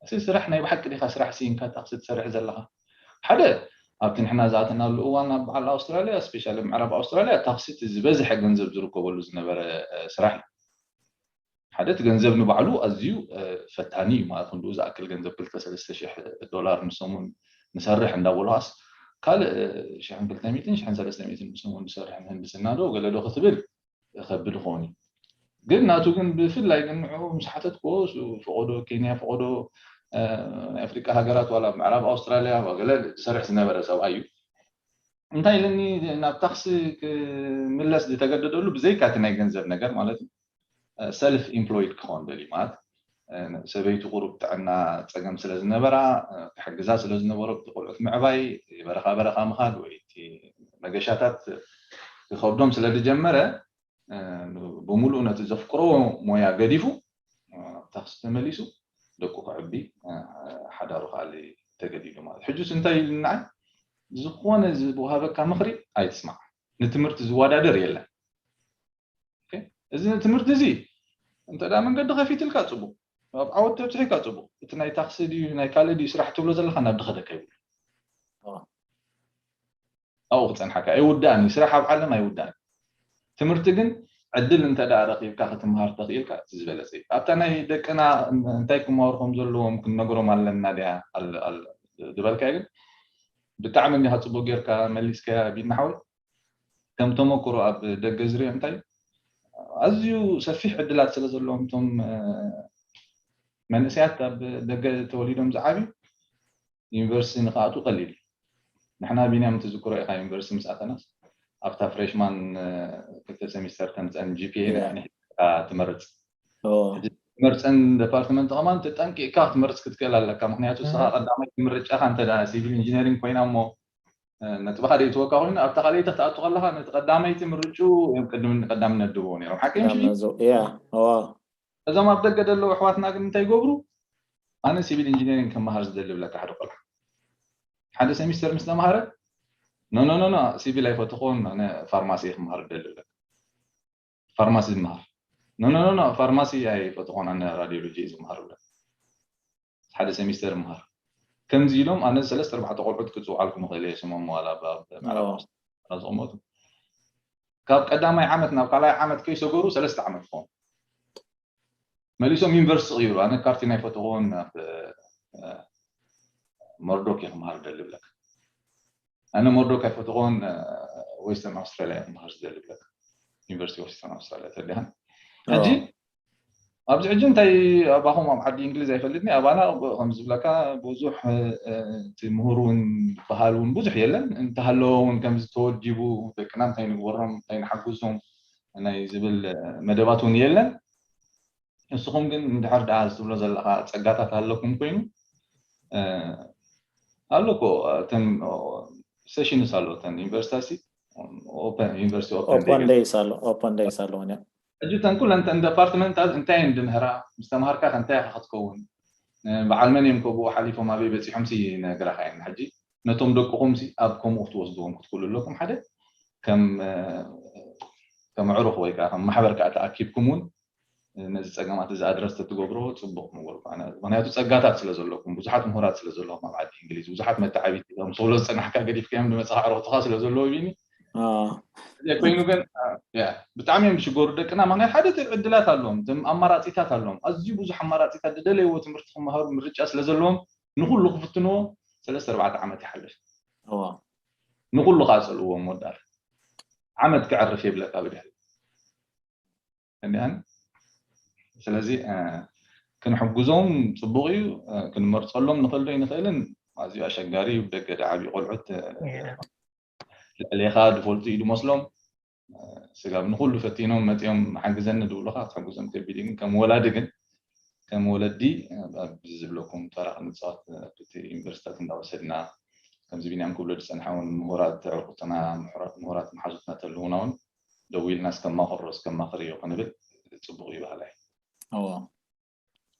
እቲ ስራሕ ናይ ብሓቂ ዲኻ ስራሕ ስኢንካ ታክሲ ትሰርሕ ዘለኻ ሓደ ኣብቲ ንሕና ዝኣተናሉ እዋን ኣብ በዓል ኣውስትራልያ ስፔሻሊ ምዕራብ ኣውስትራልያ ታክሲ ዝበዝሐ ገንዘብ ዝርከበሉ ዝነበረ ስራሕ እዩ። ሓደ እቲ ገንዘብ ንባዕሉ ኣዝዩ ፈታኒ እዩ ማለት ክንድኡ ዝኣክል ገንዘብ ክልተ ሰለስተ ሽሕ ዶላር ንሰሙን ንሰርሕ እንዳበሉሃስ ካልእ ሽሕን ክልተ ሚእትን ሽሕን ሰለስተ ሚእትን ንሰሙን ዝሰርሕ ምህንድስና ዶ ገለ ዶ ክትብል ከብድ ኾን እዩ። ግን ናቱ ግን ብፍላይ ግን ንዕኡ ምስ ሓተትክዎ ፈቐዶ ኬንያ ፈቐዶ ናይ ኣፍሪቃ ሃገራት ዋላ ምዕራብ ኣውስትራልያ ገለ ዝሰርሕ ዝነበረ ሰብኣይ እዩ። እንታይ ኢለኒ ናብ ታክሲ ክምለስ ዝተገደደሉ ብዘይካ እቲ ናይ ገንዘብ ነገር ማለት እዩ ሰልፍ ኢምፕሎይድ ክኾን ደልዩ ማለት ሰበይቱ ቁሩብ ጥዕና ፀገም ስለ ዝነበራ ክሕግዛ ስለ ዝነበሮ እቲ ቆልዑት ምዕባይ በረኻ በረኻ ምኻድ ወይ እቲ መገሻታት ክኸብዶም ስለ ዝጀመረ ብምሉእ ነቲ ዘፍቅሮ ሞያ ገዲፉ ታክሲ ተመሊሱ ደቁ ከዕቢ ሓዳሩ ከኣሊ ተገዲዱ ማለት ሕጁስ እንታይ ኢሉ ንዓይ ዝኾነ ዝወሃበካ ምኽሪ ኣይትስማዕ ንትምህርቲ ዝወዳደር የለን እዚ ትምህርቲ እዚ እንተ መንገዲ ከፊትልካ ፅቡቅ ኣብ ዓወት ተብፅሒካ ፅቡቅ እቲ ናይ ታክሲ ድዩ ናይ ካልእ ድዩ ስራሕ ትብሎ ዘለካ ናብ ድኸደካ ይብሉ ኣብኡ ክፀንሓካ ኣይውዳእን እዩ ስራሕ ኣብ ዓለም ኣይውዳእን ትምህርቲ ግን ዕድል እንተ ረኪብካ ክትምሃር ተኽኢልካ እቲ ዝበለፀ እዩ ኣብታ ናይ ደቅና እንታይ ክመሃሩ ከም ዘለዎም ክንነግሮም ኣለና ድያ ዝበልካ ግን ብጣዕሚ እንዲካ ፅቡቅ ጌርካ መሊስካ ቢና ሓወይ ከም ተመክሮ ኣብ ደገ ዝሪኦ እንታይ ኣዝዩ ሰፊሕ ዕድላት ስለ ዘለዎም እቶም መንእሰያት ኣብ ደገ ተወሊዶም ዝዓብዩ ዩኒቨርሲቲ ንክኣቱ ቀሊል ንሕና ቢንያም ትዝክሮ ኢካ ዩኒቨርሲቲ ምስ ኣተናስ ኣብታ ፍሬሽማን ክልተ ሴሚስተር ተምፀን ጂፒኤ ትመርፅ ትመርፀን ዲፓርትመንት ከማን ተጠንቂቅካ ክትመርፅ ክትክእል ኣለካ ምክንያቱ ስኻ ቀዳማይ ምርጫካ እንተ ሲቪል ኢንጂነሪንግ ኮይና እሞ ነጥብኻ ደይትወካ ኮይኑ ኣብታ ካልኣይቲ ክትኣቱ ከለካ ነቲ ቀዳመይቲ ምርጭኡ እዮም ቅድሚ ቀዳምነት ድብዎ ነይሮም ሓቂ ምሽ እዞም ኣብ ደገ ዘለዉ ኣሕዋትና ግን እንታይ ይገብሩ ኣነ ሲቪል ኢንጂነሪንግ ክመሃር ዝደሊ ብለካ ሓደ ቆልዓ ሓደ ሴሚስተር ምስ ተምሃረ ኖኖኖኖ ሲቪል ኣይፈትኾን ኣነ ፋርማሲ ክመሃር ዝደሊ ብለካ ፋርማሲ ዝመሃር ኖኖኖኖ ፋርማሲ ኣይፈትኾን ኣነ ራዲዮሎጂ ዝመሃር ብለካ ሓደ ሴሚስተር ምሃር ከምዚ ኢሎም ኣነ ሰለስተ ኣርባዕተ ቆልዑት ክፅውዓልኩም ይኽእል እየ ስሞም ዋላ ዝቕመጡ ካብ ቀዳማይ ዓመት ናብ ካልኣይ ዓመት ከይሰገሩ ሰለስተ ዓመት ክኾኑ መሊሶም ዩኒቨርሲቲ ይሩ ኣነ ካርቲና ይፈትኽዎን መርዶክ ክምሃር ደሊ ብለካ ኣነ መርዶክ ኣይፈትኽዎን ዌስተርን ኣውስትራሊያ ክምሃር ዝደሊ ብለካ ዩኒቨርሲቲ ዌስተርን ኣውስትራሊያ ተዲሃን ሕጂ ኣብዚ ሕጂ እንታይ ኣባኹም ኣብ ዓዲ እንግሊዝ ኣይፈልጥኒ ኣባና ከም ዝብለካ ብዙሕ እቲ ምሁር እውን በሃል እውን ብዙሕ የለን እንተሃለዎ እውን ከምዚ ተወዲቡ ደቅና እንታይ ንግበሮም እንታይ ንሓግዞም ናይ ዝብል መደባት እውን የለን ንስኹም ግን እንድሕር ደኣ ዝብሎ ዘለካ ፀጋታት ኣለኩም ኮይኑ ኣሎ እኮ እተን ሴሽንስ ኣሎ እተን ዩኒቨርሲታሲ ዩኒቨርሲቲ ኦፐን ደይስ ኣሎ ኦፐን ደይስ ኣለዎ ሕጂ እተን ኩለን እተን ዲፓርትመንታት እንታይ እየን ድምህራ ምስ ተምሃርካ ከ እንታይ ኢካ ክትከውን በዓል መን እዮም ከብኡ ሓሊፎም ኣበይ በፂሖም ሲ ነግራካ እየን ሕጂ ነቶም ደቅኹም ሲ ኣብ ከምኡ ክትወስድዎም ክትክእሉ ኣለኩም ሓደ ከም ከም ዕሩኽ ወይ ከዓ ከም ማሕበር ከዓ ተኣኪብኩም እውን ነዚ ፀገማት እዚ ኣድረስ ተትገብርዎ ፅቡቅ ምበልኩ ኣነ ምክንያቱ ፀጋታት ስለ ዘለኩም ብዙሓት ምሁራት ስለ ዘለዎም ኣብ ዓዲ እንግሊዝ ብዙሓት መተዓቢቲ ከም ሰብሎ ዝፀናሕካ ገዲፍካዮም ዝመፅኻ ዕረክትኻ ስለ ዘለዎ ቢኒ ኮይኑ ግን ያ ብጣዕሚ እዮም ዝሽገሩ ደቅና። ምክንያት ሓደ ዕድላት ኣለዎም፣ እቶም ኣማራፂታት ኣለዎም፣ ኣዝዩ ብዙሕ ኣማራፂታት ዝደለይዎ ትምህርቲ ክመሃሩ ምርጫ ስለ ዘለዎም ንኩሉ ክፍትንዎ ሰለስተ ኣርባዕተ ዓመት ይሓልፍ። ንኩሉ ከዓ ፀልእዎም ወዳለ ዓመት ክዕርፍ የብለካ ብድሕሪ እንዲኣን። ስለዚ ክንሕግዞም ፅቡቅ እዩ። ክንመርፀሎም ንኽእል ዶ ይንኽእልን ኣዝዩ ኣሸጋሪ እዩ። ብደገ ደዓብዩ ቆልዑት ልዕሌኻ ዝፈልጡ እዩ ዝመስሎም። ስጋብ ንኩሉ ፈቲኖም መፂኦም ሓግዘኒ ዝብሉካ ክትሕግዞም ከቢድ እዩ። ግን ከም ወላዲ ግን ከም ወለዲ ኣብዚ ዝብለኩም ተራ ክንፃወት ኣብቲ ዩኒቨርሲታት እንዳወሰድና ከምዚ ቢንያም ክብሎ ዝፀንሓ እውን ምሁራት ዕርቁትና ምሁራት መሓዙትና ተልውና እውን ደዊልና እስከማክሮ እስከማክርዮ ክንብል ፅቡቅ እዩ ባህላይ።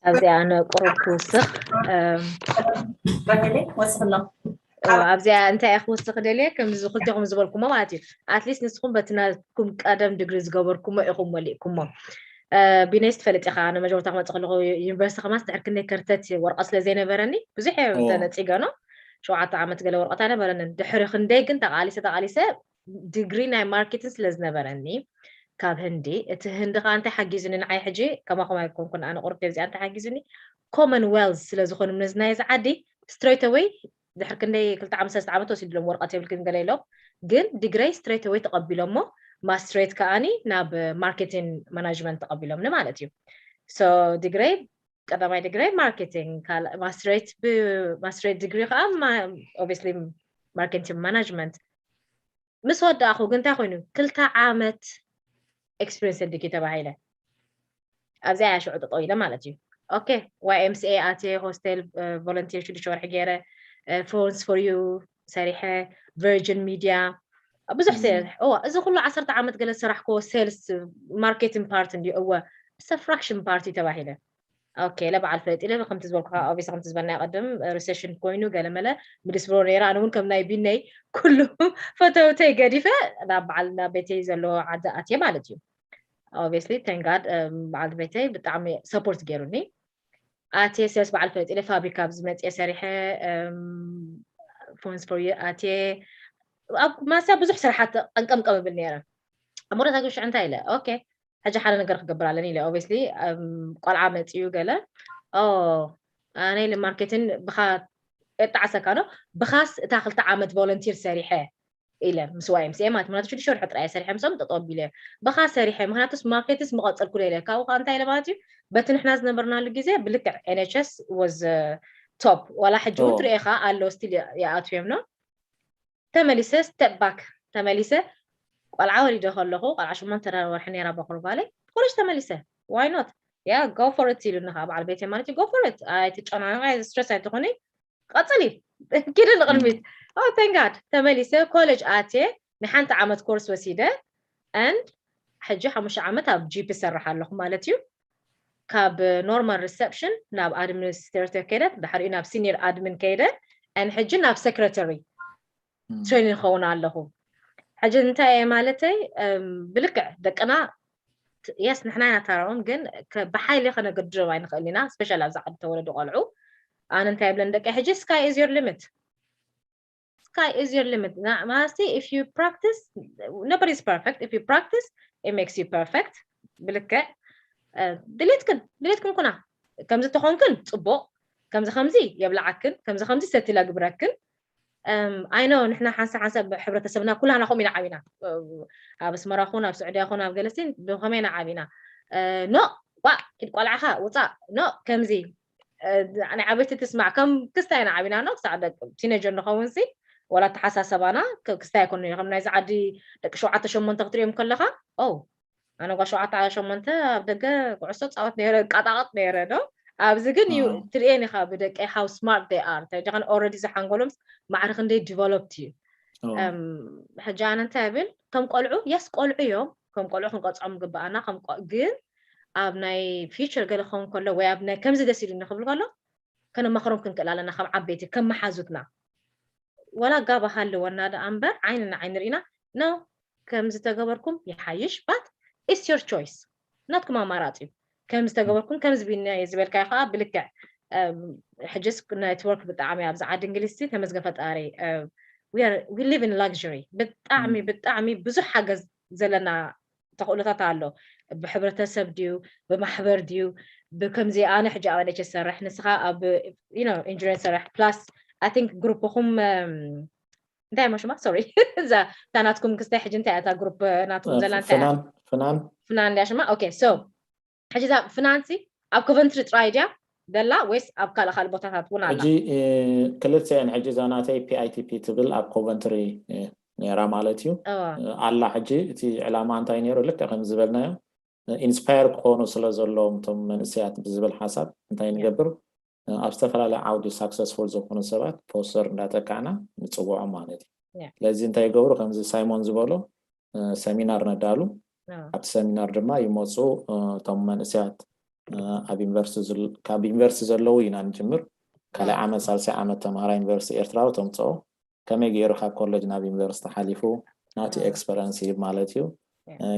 ኣብዚኣ ኣነ ቁሩብ ክውስኽ ወስኽሎ ኣብዚኣ እንታይ እየ ክውስኽ ደልየ ከምዚ ክልቴኹም ዝበልኩሞ ማለት እዩ። ኣትሊስት ንስኹም በቲ ናትኩም ቀደም ድግሪ ዝገበርኩሞ ኢኹም መሊእኩሞ። ቢነይስ ትፈልጥ ኢኻ፣ ኣነ መጀመርታ ክመፅእ ከለኹ ዩኒቨርሲቲ ከማስ ድሕር ክንደይ ከርተት ወርቀ ስለ ዘይነበረኒ ብዙሕ እየ ተነፂገ ነው። ሸውዓተ ዓመት ገለ ወረቀት ኣይነበረንን። ድሕሪ ክንደይ ግን ተቃሊሰ ተቃሊሰ ዲግሪ ናይ ማርኬቲንግ ስለ ዝነበረኒ ካብ ህንዲ፣ እቲ ህንዲ ከዓ እንታይ ሓጊዙኒ ንዓይ ሕጂ ከማኹም ኣይኮንኩን ኣነ ቁርብ ዚኣ እንታይ ሓጊዙኒ ኮመንዌልዝ ስለ ዝኾኑ ነዚ ናይ እዚ ዓዲ ስትሬት ኣወይ ድሕሪ ክንደይ ክልተ ዓመት ሰለስተ ዓመት ወሲድሎም ወረቀት የብልክን ገለ ኢሎም ግን ዲግረይ ስትሬት ኣወይ ተቀቢሎሞ ማስትሬት ከዓኒ ናብ ማርኬቲንግ ማናጅመንት ተቀቢሎምኒ ማለት እዩ። ሶ ዲግረይ ቀዳማይ ዲግሪ ማርኬቲንግ ማስትሬት ማስትሬት ዲግሪ ከዓ ኦብቪስሊ ማርኬቲንግ ማናጅመንት ምስ ወዳእኹ ግን እንታይ ኮይኑ ክልተ ዓመት ኤክስፒሪንስ ኣድጊ ተባሂለ ኣብዚኣ እያ ሽዑ ጠጠው ኢለ ማለት እዩ። ኦኬ ዋይ ኤም ሲ ኤ ኣትየ ሆስቴል ቮለንቲር ሽዱሽተ ወርሒ ገይረ ፎንስ ፎር ዩ ሰሪሐ ቨርጅን ሚድያ ብዙሕ ሰሪሐ እዋ እዚ ኩሉ ዓሰርተ ዓመት ገለ ዝሰራሕክዎ ሴልስ ማርኬቲንግ ፓርት እንድዩ እወ ብሰ ፍራክሽን ፓርቲ ተባሂለ ኦኬ ኢለ በዓል ፈለጥ ኢለ ከምቲ ዝበልኩኻ ኦብቪስ ከምቲ ዝበልናዮ ቅድም ሪሴሽን ኮይኑ ገለመለ ምድስብሮ ነይረ ኣነ እውን ከም ናይ ቢነይ ኩሉ ፈተውተይ ገዲፈ ናብ በዓል ናብ ቤተይ ዘለዎ ዓዲ ኣትየ ማለት እዩ። ኦብቪስሊ ታንክ ጋድ በዓል ቤተይ ብጣዕሚ ሰፖርት ገይሩኒ ኣትየ ሴልስ በዓል ፈለጥ ኢለ ፋብሪካ ኣብዚ መፅየ ሰሪሐ ፎንስ ፎር ኣትየ ኣብ ማስያ ብዙሕ ስራሓት ቀንቀምቀም እብል ነይረ ኣብ መወዳእታ ግን ሽዑ እንታይ ኢለ ኦኬ ሕጂ ሓደ ነገር ክገብር ኣለኒ ኢለ ኦብቪስሊ ቆልዓ መፅዩ ገለ ኣነ ኢለ ማርኬቲን ብኻ የጣዕሰካ ዶ ብኻስ እታ ክልተ ዓመት ቮለንቲር ሰሪሐ ኢለ ምስ ዋይ ኤም ሲ ኤ ማለት ምክንያቱ ሽዱሽተ ወርሒ ጥራይ ሰሪሐ ምስኦም ጠጠው ኣቢለ ብኻ ሰሪሐ ምክንያቱስ ማርኬትስ ምቐፀልኩ ኢለ ካብኡ ከዓ እንታይ ኢለ ማለት እዩ በቲ ንሕና ዝነበርናሉ ግዜ ብልክዕ ኤን ኤች ኤስ ወዝ ቶፕ ዋላ ሕጂ እውን ትሪኦ ኢኻ ኣሎ ስቲል ይኣትውዮም ነው ተመሊሰ ስቴፕ ባክ ተመሊሰ ቆልዓ ወሊደ ከለኹ ቆልዓ ሸሞንተ ወርሒ ነይራ በኩር ጓለይ ኮሌጅ ተመሊሰ ዋይ ኖት ያ go for it ኢሉኒ ከዓ በዓል ቤተይ ማለት እዩ go for it ኣይትጨናነቂ ስትረስ ኣይትኾኒ ቀፅሊ ኪዲ ንቅድሚት ኦ thank God ተመሊሰ ኮሌጅ ኣትየ ንሓንቲ ዓመት ኮርስ ወሲደ and ሕጂ ሓሙሽተ ዓመት ኣብ ጂፒ ሰርሕ ኣለኹ ማለት እዩ ካብ ኖርማል ሪሰፕሽን ናብ ኣድሚኒስትሬተር ከይደ ድሕሪኡ ናብ ሲኒየር ኣድሚን ከይደ and ሕጂ ናብ ሴክረተሪ ትሬኒንግ ክኸውን ኣለኹ ሕጂ እንታይ እየ ማለተይ ብልክዕ ደቅና የስ ንሕና ኢና ታረኦም ግን ብሓይሊ ከነገድዶም ኣይንኽእል ኢና ስፔሻል ኣብዚ ዓዲ ተወለዱ ቆልዑ ኣነ እንታይ ብለን ደቂ ሕጂ sky is your limit sky is your limit ማለትሲ if you practice nobody is perfect if you practice it makes you perfect ብልክዕ ድሌትክን ድሌትክን ኩና ከምዚ ተኾንክን ፅቡቅ ከምዚ ከምዚ የብልዓክን ከምዚ ከምዚ ሰትል ኣግብረክን ኣይ ኖ ንሕና ሓንሳብ ሓንሳብ ሕብረተሰብና ኩላና ከምኡ ኢና ዓቢና ኣብ ኣስመራ ኹን ኣብ ስዑድያ ኹን ኣብ ገለስቲን ብኸመይ ኢና ዓቢና ኖ ዋ ኪድ ቆልዓኻ ውፃእ ኖ ከምዚ ናይ ዓበይቲ ትስማዕ ከም ክስታይ ኢና ዓቢና ኖ ክሳዕ ቲነጀር ንኸውን ሲ ወላ ኣተሓሳሰባና ክስታይ ኣይኮነ ከም ናይዚ ዓዲ ደቂ ሸውዓተ ሸሞንተ ክትሪኦም ከለኻ ኦ ኣነ ጓ ሸውዓተ ሸሞንተ ኣብ ደገ ኩዕሶ ፃወት ነይረ ቃጣቐጥ ነይረ ዶ ኣብዚ ግን እዩ ትርእየን ኢኻ ብደቀይ how smart they are ተጃኸን already ዝሓንጎሎም ማዕረ ክንደይ ዲቨሎፕድ እዩ ሕጂ ኣነ እንታይ ብል ከም ቆልዑ የስ ቆልዑ እዮም ከም ቆልዑ ክንቀፅዖም ግበኣና ግን ኣብ ናይ ፊቸር ገለ ክኸውን ከሎ ወይ ኣብ ናይ ከምዚ ደስ ኢሉኒ ክብል ከሎ ከነማኽሮም ክንክእል ኣለና ከም ዓበይቲ ከም መሓዙትና ወላ ጋባ ሃለወና ደኣ እምበር ዓይንና ዓይኒ ርኢና no ከም ዝተገበርኩም ይሓይሽ but it's your choice ናትኩም ኣማራፂ እዩ ከም ዝተገበርኩም ከም ዝቢነ ዝበልካዮ ከዓ ብልክዕ ሕጅስ ኔትወርክ ብጣዕሚ ኣብዚ ዓዲ እንግሊዝ ተመስገን ፈጣሪ we live in luxury ብጣዕሚ ብጣዕሚ ብዙሕ ሓገዝ ዘለና ተኽእሎታት ኣሎ። ብሕብረተሰብ ድዩ፣ ብማሕበር ድዩ፣ ብከምዚ ኣነ ሕጂ ኣብ NHS ሰርሕ፣ ንስኻ ኣብ ኢንሹራንስ ሰርሕ፣ plus I think ግሩፕኹም እንታይ ማ ሽማ? ሶሪ እዛ እታ ናትኩም ክስታይ ሕጂ እንታይ እታ ግሩፕ ናትኩም ዘላ እንታይ ፍናን ፍናን ፍናን ድያ ሽማ? ኦኬ። So ሕጂ እዛ ፍናንሲ ኣብ ኮቨንትሪ ጥራይ ድያ ዘላ ወይስ ኣብ ካልእ ካልእ ቦታታት እውን ኣላ? ሕጂ ክልተ እየን። ሕጂ እዛ ናተይ PITP ትብል ኣብ ኮቨንትሪ ነራ ማለት እዩ። ኣላ ሕጂ እቲ ዕላማ እንታይ ነይሩ? ልክዕ ከም ዝበልናዮ ኢንስፓየር ክኾኑ ስለ ዘለዎም እቶም መንእሰያት ብዝብል ሓሳብ እንታይ ንገብር? ኣብ ዝተፈላለየ ዓውዲ ሳክሰስፉል ዝኾኑ ሰባት ፖስተር እንዳጠቃዕና ንፅውዖም ማለት እዩ። ስለዚ እንታይ ይገብሩ? ከምዚ ሳይሞን ዝበሎ ሰሚናር ነዳሉ። ኣብቲ ሰሚናር ድማ ይመፁ። እቶም መንእሰያት ኣብ ዩኒቨርሲቲ ካብ ዩኒቨርሲቲ ዘለዉ ኢና ንጅምር። ካልኣይ ዓመት ሳልሳይ ዓመት ተምሃራይ ዩኒቨርሲቲ ኤርትራዊ ተምፅኦ ከመይ ገይሩ ካብ ኮሌጅ ናብ ዩኒቨርሲቲ ሓሊፉ ናቲ ኤክስፐረንስ ይህብ ማለት እዩ።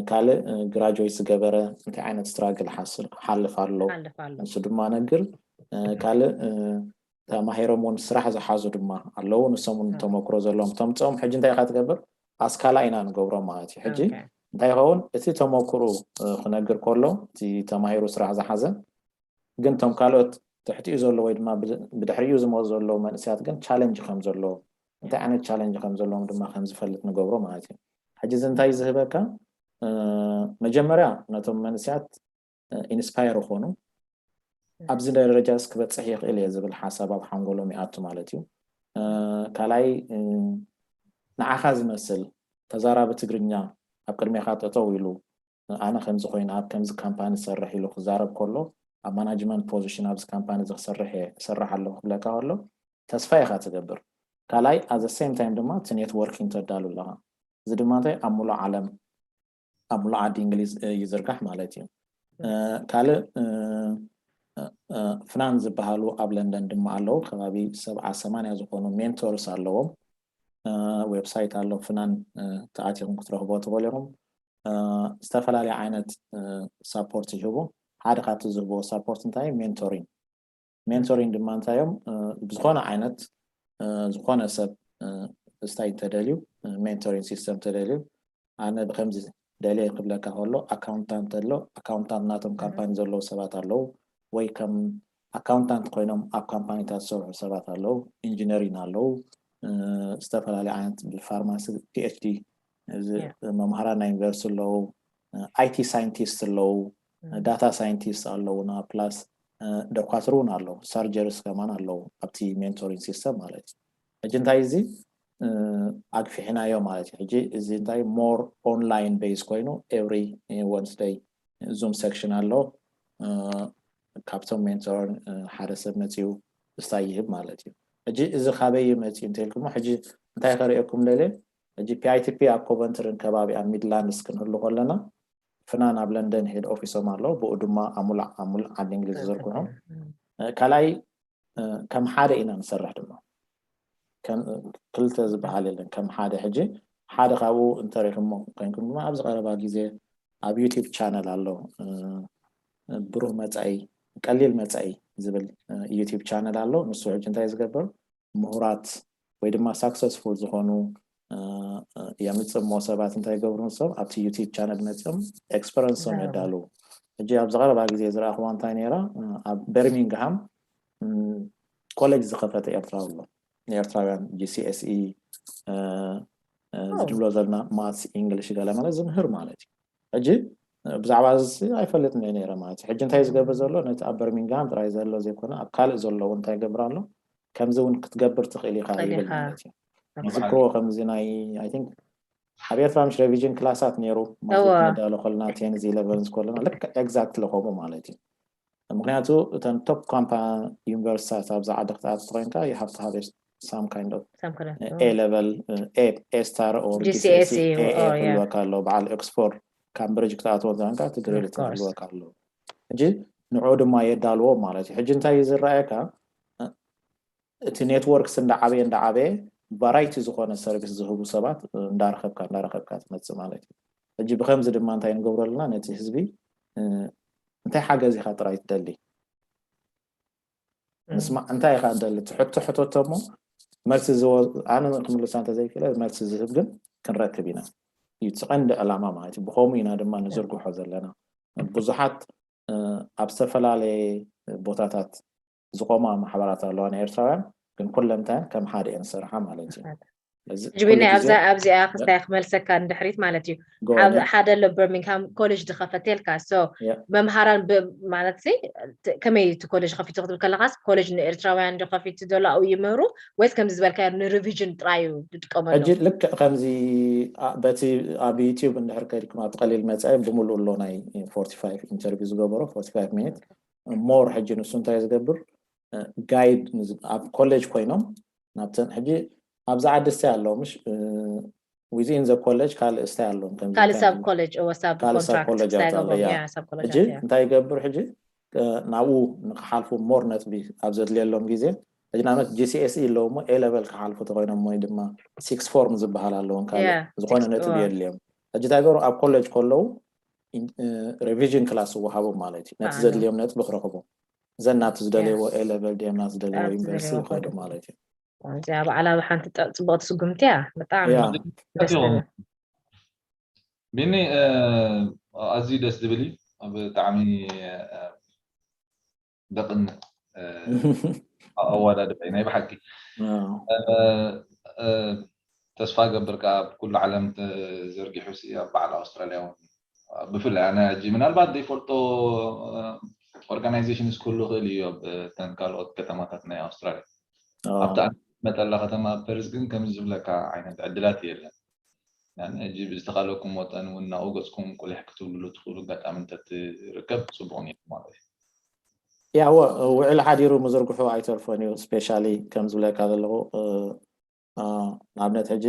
ካልእ ግራጁዌት ዝገበረ እንታይ ዓይነት ስትራግል ሓልፍ ኣሎ ንሱ ድማ ነግር። ካልእ ተማሂሮም እውን ስራሕ ዝሓዙ ድማ ኣለዉ። ንሶም እውን ተመክሮ ዘለዎም ተምፅኦም ሕጂ እንታይ ኢኻ ትገብር ኣስካላ ኢና ንገብሮም ማለት እዩ። ሕጂ እንታይ ይኸውን እቲ ተመክሮ ክነግር ከሎ እቲ ተማሂሩ ስራሕ ዝሓዘ ግን ቶም ካልኦት ትሕቲኡ ዘሎ ወይ ድማ ብድሕሪኡ ዝመፁ ዘለዉ መንእሰያት ግን ቻለንጅ ከም ዘለዎም እንታይ ዓይነት ቻለንጅ ከም ዘለዎም ድማ ከም ዝፈልጥ ንገብሮ ማለት እዩ። ሕጂ እዚ እንታይ ዝህበካ መጀመርያ ነቶም መንእሰያት ኢንስፓየር ይኾኑ ኣብዚ ደረጃስ ክበፅሕ ይኽእል እየ ዝብል ሓሳብ ኣብ ሓንጎሎም ይኣቱ ማለት እዩ። ካልኣይ ንዓኻ ዝመስል ተዛራቢ ትግርኛ ኣብ ቅድሜኻ ጠጠው ኢሉ ኣነ ከምዚ ኮይነ ኣብ ከምዚ ካምፓኒ ዝሰርሕ ኢሉ ክዛረብ ከሎ ኣብ ማናጅመንት ፖዚሽን ኣብዚ ካምፓኒ እዚ ክሰርሕ እየ እሰርሕ ኣለኹ ክብለካ ከሎ ተስፋ ኢኻ ትገብር። ካልኣይ at the same time ድማ እቲ ኔትወርኪንግ ተዳሉ ኣለኻ። እዚ ድማ እንታይ ኣብ ሙሉእ ዓለም ኣብ ሙሉእ ዓዲ እንግሊዝ ይዝርጋሕ ማለት እዩ። ካልእ ፍናን ዝበሃሉ ኣብ ለንደን ድማ ኣለዉ። ከባቢ ሰብዓ ሰማንያ ዝኾኑ ሜንቶርስ ኣለዎም። ዌብሳይት ኣሎ ፍናን ተኣቲኹም ክትረኽቦ ትኽእሉ ኢኹም። ዝተፈላለዩ ዓይነት ሳፖርት ይህቡ። ሓደ ካብቲ ዝህብዎ ሳፖርት እንታይ ሜንቶሪንግ ሜንቶሪንግ ድማ እንታይ እዮም ብዝኾነ ዓይነት ዝኾነ ሰብ ስታይ እንተደልዩ ሜንቶሪንግ ሲስተም ተደልዩ ኣነ ብከምዚ ደልየ ክብለካ ከሎ ኣካውንታንት ኣሎ ኣካውንታንት ናቶም ካምፓኒ ዘለዉ ሰባት ኣለዉ ወይ ከም ኣካውንታንት ኮይኖም ኣብ ካምፓኒታት ዝሰርሑ ሰባት ኣለዉ ኢንጂነሪን ኣለዉ ዝተፈላለዩ ዓይነት ብፋርማሲ PhD እዚ መምሃራን ናይ ዩኒቨርሲቲ ኣለዉ IT ሳይንቲስት ኣለዉ ዳታ ሳይንቲስት ኣለዉና plus ዶኳትር እውን ኣለዉ ሰርጀርስ ከማን ኣለዉ ኣብቲ ሜንቶሪንግ ሲስተም ማለት እዩ። ሕጂ እንታይ እዚ ኣግፊሕናዮ ማለት እዩ። ሕጂ እዚ እንታይ more online based ኮይኑ every Wednesday Zoom section ኣሎ ካብቶም ሜንቶር ሓደ ሰብ መፅኡ ስታይ ይህብ ማለት እዩ። ሕጂ እዚ ካበይ መፅኡ እንተልኩሞ ሕጂ እንታይ ከርእየኩም ደልየ ሕጂ PITP ኣብ ኮቨንትርን ከባቢ ኣብ ሚድላንድስ ክንህሉ ከለና ፍናን ኣብ ለንደን ሄድ ኦፊሶም ኣሎ ብኡ ድማ ኣብ ሙሉእ ዓዲ እንግሊዝ ዝዝርግሑ ካልኣይ ከም ሓደ ኢና ንሰርሕ ድማ ክልተ ዝበሃል የለን ከም ሓደ ሕጂ ሓደ ካብኡ እንተሪኹሞ ኮይንኩም ድማ ኣብዚ ቀረባ ግዜ ኣብ ዩቲብ ቻነል ኣሎ ብሩህ መፃኢ ቀሊል መፃኢ ዝብል ዩቲብ ቻነል ኣሎ ንሱ ሕጂ እንታይ ዝገብር ምሁራት ወይ ድማ ሳክሰስፉል ዝኾኑ የምፅሞ ሰባት እንታይ ይገብሩ ንሶም ኣብቲ ዩቲብ ቻነል መፅኦም ኤክስፐረንሶም የዳልዉ ሕጂ ኣብዚ ቀረባ ግዜ ዝረኣኽዋ እንታይ ነይራ ኣብ በርሚንግሃም ኮሌጅ ዝኸፈተ ኤርትራዊ ኣሎ ንኤርትራውያን GCSE ዝድብሎ ዘለና ማትስ ኢንግሊሽ ገለ ማለት ዝምህር ማለት እዩ ሕጂ ብዛዕባ እዚ ኣይፈልጥን እየ ነይረ ማለት እዩ ሕጂ እንታይ ዝገብር ዘሎ ነቲ ኣብ በርሚንግሃም ጥራይ ዘሎ ዘይኮነ ኣብ ካልእ ዘለዉ እንታይ ይገብር ኣሎ ከምዚ እውን ክትገብር ትኽእል ኢኻ ይብል ማለት እዩ ንዝክርዎ ከምዚ ናይ I think ኣብ ኤርትራ ምሽ ሬቪዥን ክላሳት ነይሩ ማለት ነዳሎ ከለና ቴንዝ ኢለቨንዝ ከለና ልክ ኤግዛክትሊ ከምኡ ማለት እዩ ምክንያቱ እተን ቶፕ ካምፓ ዩኒቨርሲታት ኣብዚ ዓዲ ክትኣት ኮይንካ you have to have some kind of A level A star or GCSE ክህልወካ ኣለዎ በዓል ኦክስፎርድ ካምብሪጅ ክትኣትዎ ዛንካ እቲ ግሬድ ክህልወካ ኣለዎ ሕጂ ንዑ ድማ የዳልዎ ማለት እዩ ሕጂ እንታይ እዩ ዝረኣየካ እቲ ኔትወርክስ እንዳዓበየ እንዳዓበየ ቫራይቲ ዝኾነ ሰርቪስ ዝህቡ ሰባት እንዳረኸብካ እንዳረኸብካ ትመፅእ ማለት እዩ ሕጂ ብከምዚ ድማ እንታይ ንገብሮ ኣለና ነቲ ህዝቢ እንታይ ሓገዝ ኢኻ ጥራይ ትደሊ ንስማዕ እንታይ ኢኻ ትደሊ ትሕቶ ሕተቶ እሞ መልሲ ኣነ ክምልሳ እንተዘይክእለ መልሲ ዝህብ ግን ክንረክብ ኢና እዩ እቲ ቀንዲ ዕላማ ማለት እዩ። ብኸምኡ ኢና ድማ ንዝርግሖ ዘለና። ብዙሓት ኣብ ዝተፈላለየ ቦታታት ዝቆማ ማሕበራት ኣለዋ ናይ ኤርትራውያን፣ ግን ኩለንተን ከም ሓደ እየን ዝሰርሓ ማለት እዩ። ጅቢና ኣብዚኣ ክስታይ ክመልሰካ ንድሕሪት ማለት እዩ። ሓደ ኣሎ በርሚንግሃም ኮሌጅ ዝኸፈተልካ መምሃራን ማለት ከመይ እቲ ኮሌጅ ከፊቱ ክትብል ከለካስ ኮሌጅ ንኤርትራውያን ዶ ከፊቱ ዘሎ ኣብኡ ይምህሩ ወይስ ከምዚ ዝበልካ ንሪቪዥን ጥራይ እዩ ዝጥቀመሉ? ልክዕ ከምዚ በቲ ኣብ ዩቲዩብ እንድሕር ከድኩም ኣብ ቀሊል መፀ ብምሉእ ኣሎ ናይ ፎርቲ ፋይቭ ኢንተርቪው ዝገበሮ ፎርቲ ፋይቭ ሚኒት ሞር ሕጂ ንሱ እንታይ ዝገብር ጋይድ ኣብ ኮሌጅ ኮይኖም ናብተን ሕጂ ኣብዚ ዓዲ ስታይ ኣለዎ ምሽ within the college ካልእ ስታይ ኣለዎም ካልእ ሰብ ኮሌጅ እወ ሰብ ካልእ ሰብ ኮሌጅ ኣሎ ሕጂ እንታይ ይገብር ሕጂ ናብኡ ንክሓልፉ ሞር ነጥቢ ኣብ ዘድልየሎም ግዜ ሕጂ ንኣብነት ጂሲኤስኢ ኣለዎ ሞ ኤ ለቨል ክሓልፉ ተኮይኖም ወይ ድማ ሲክስ ፎርም ዝበሃል ኣለዎም ካልእ ዝኾነ ነጥቢ የድልዮም ሕጂ እንታይ ገሩ ኣብ ኮሌጅ ከለዉ ሪቪዥን ክላስ ይወሃቦም ማለት እዩ ነቲ ዘድልዮም ነጥቢ ክረክቡ ዘን ናብቲ ዝደለይዎ ኤ ለቨል ድዮም ናብ ዝደለይዎ ዩኒቨርሲቲ ይኸዱ ማለት እዩ። እዚኣ በዓላ ሓንቲ ጽቡቕቲ ስጉምቲ እያ። ብጣዕሚ ቢኒ ኣዝዩ ደስ ዝብል እዩ። ብጣዕሚ ደቕን ኣወዳድባ እዩ ናይ ብሓቂ። ተስፋ ገብር ከዓ ኣብ ኩሉ ዓለም ተዘርጊሑ ኣብ በዓል ኣውስትራልያ እውን ብፍላይ ኣነ ሕጂ ምናልባት ዘይፈልጦ ኦርጋናይዜሽን ክህሉ ይኽእል እዩ ኣብ ተን ካልኦት ከተማታት ናይ ኣውስትራልያ ኣብቲ መጠላ ከተማ ፐርዝ ግን ከምዚ ዝብለካ ዓይነት ዕድላት የለን። ሕጂ ብዝተኻለኩም መጠን እውን ናብኡ ገፅኩም ቁሊሕ ክትብልሉ ትኽእሉ ኣጋጣሚ እንተትርከብ ፅቡቕ ነይሩ ማለት እዩ። ያ ውዕል ሓዲሩ ምዝርግሑ ኣይተርፎን እዩ። ስፔሻሊ ከም ዝብለካ ዘለኹ ንኣብነት ሕጂ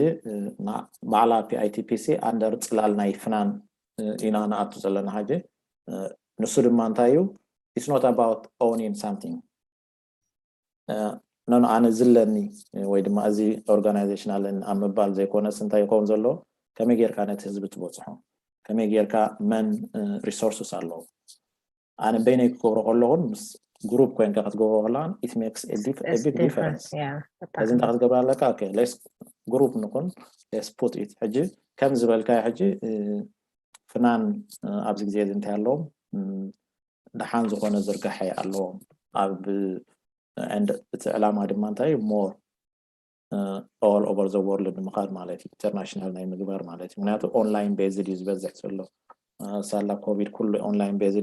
ባዕላ ፒኣይቲፒሲ ኣንደር ፅላል ናይ ፍናን ኢና ንኣቱ ዘለና ሕጂ ንሱ ድማ እንታይ እዩ it's not about owning something ኖኖ ኣነ ዝለኒ ወይ ድማ እዚ ኦርጋናይዜሽን ኣለኒ ኣብ ምባል ዘይኮነስ እንታይ ይኸውን ዘሎ ከመይ ጌርካ ነቲ ህዝቢ ትበፅሖ ከመይ ጌርካ መን ሪሶርስስ ኣለዎ ኣነ በይነይ ክገብሮ ከለኹን ምስ ግሩፕ ኮይንካ ክትገብሮ ከለኻን it makes a big difference እዚ እንታይ ክትገብር ኣለካ ሌስ ግሩፕ ንኹን ሌስ ፑት ኢት ሕጂ ከም ዝበልካ ሕጂ ፍናን ኣብዚ ግዜ እዚ እንታይ ኣለዎም ደሓን ዝኾነ ዝርጋሐ ኣለዎም ኣብ እቲ ዕላማ ድማ እንታይ more all over the world ንምኻድ ማለት እዩ international ናይ ምግባር ማለት እዩ ምክንያቱ online based እዩ ዝበዝሕ ዘሎ ሳላ ኮቪድ ኩሉ online based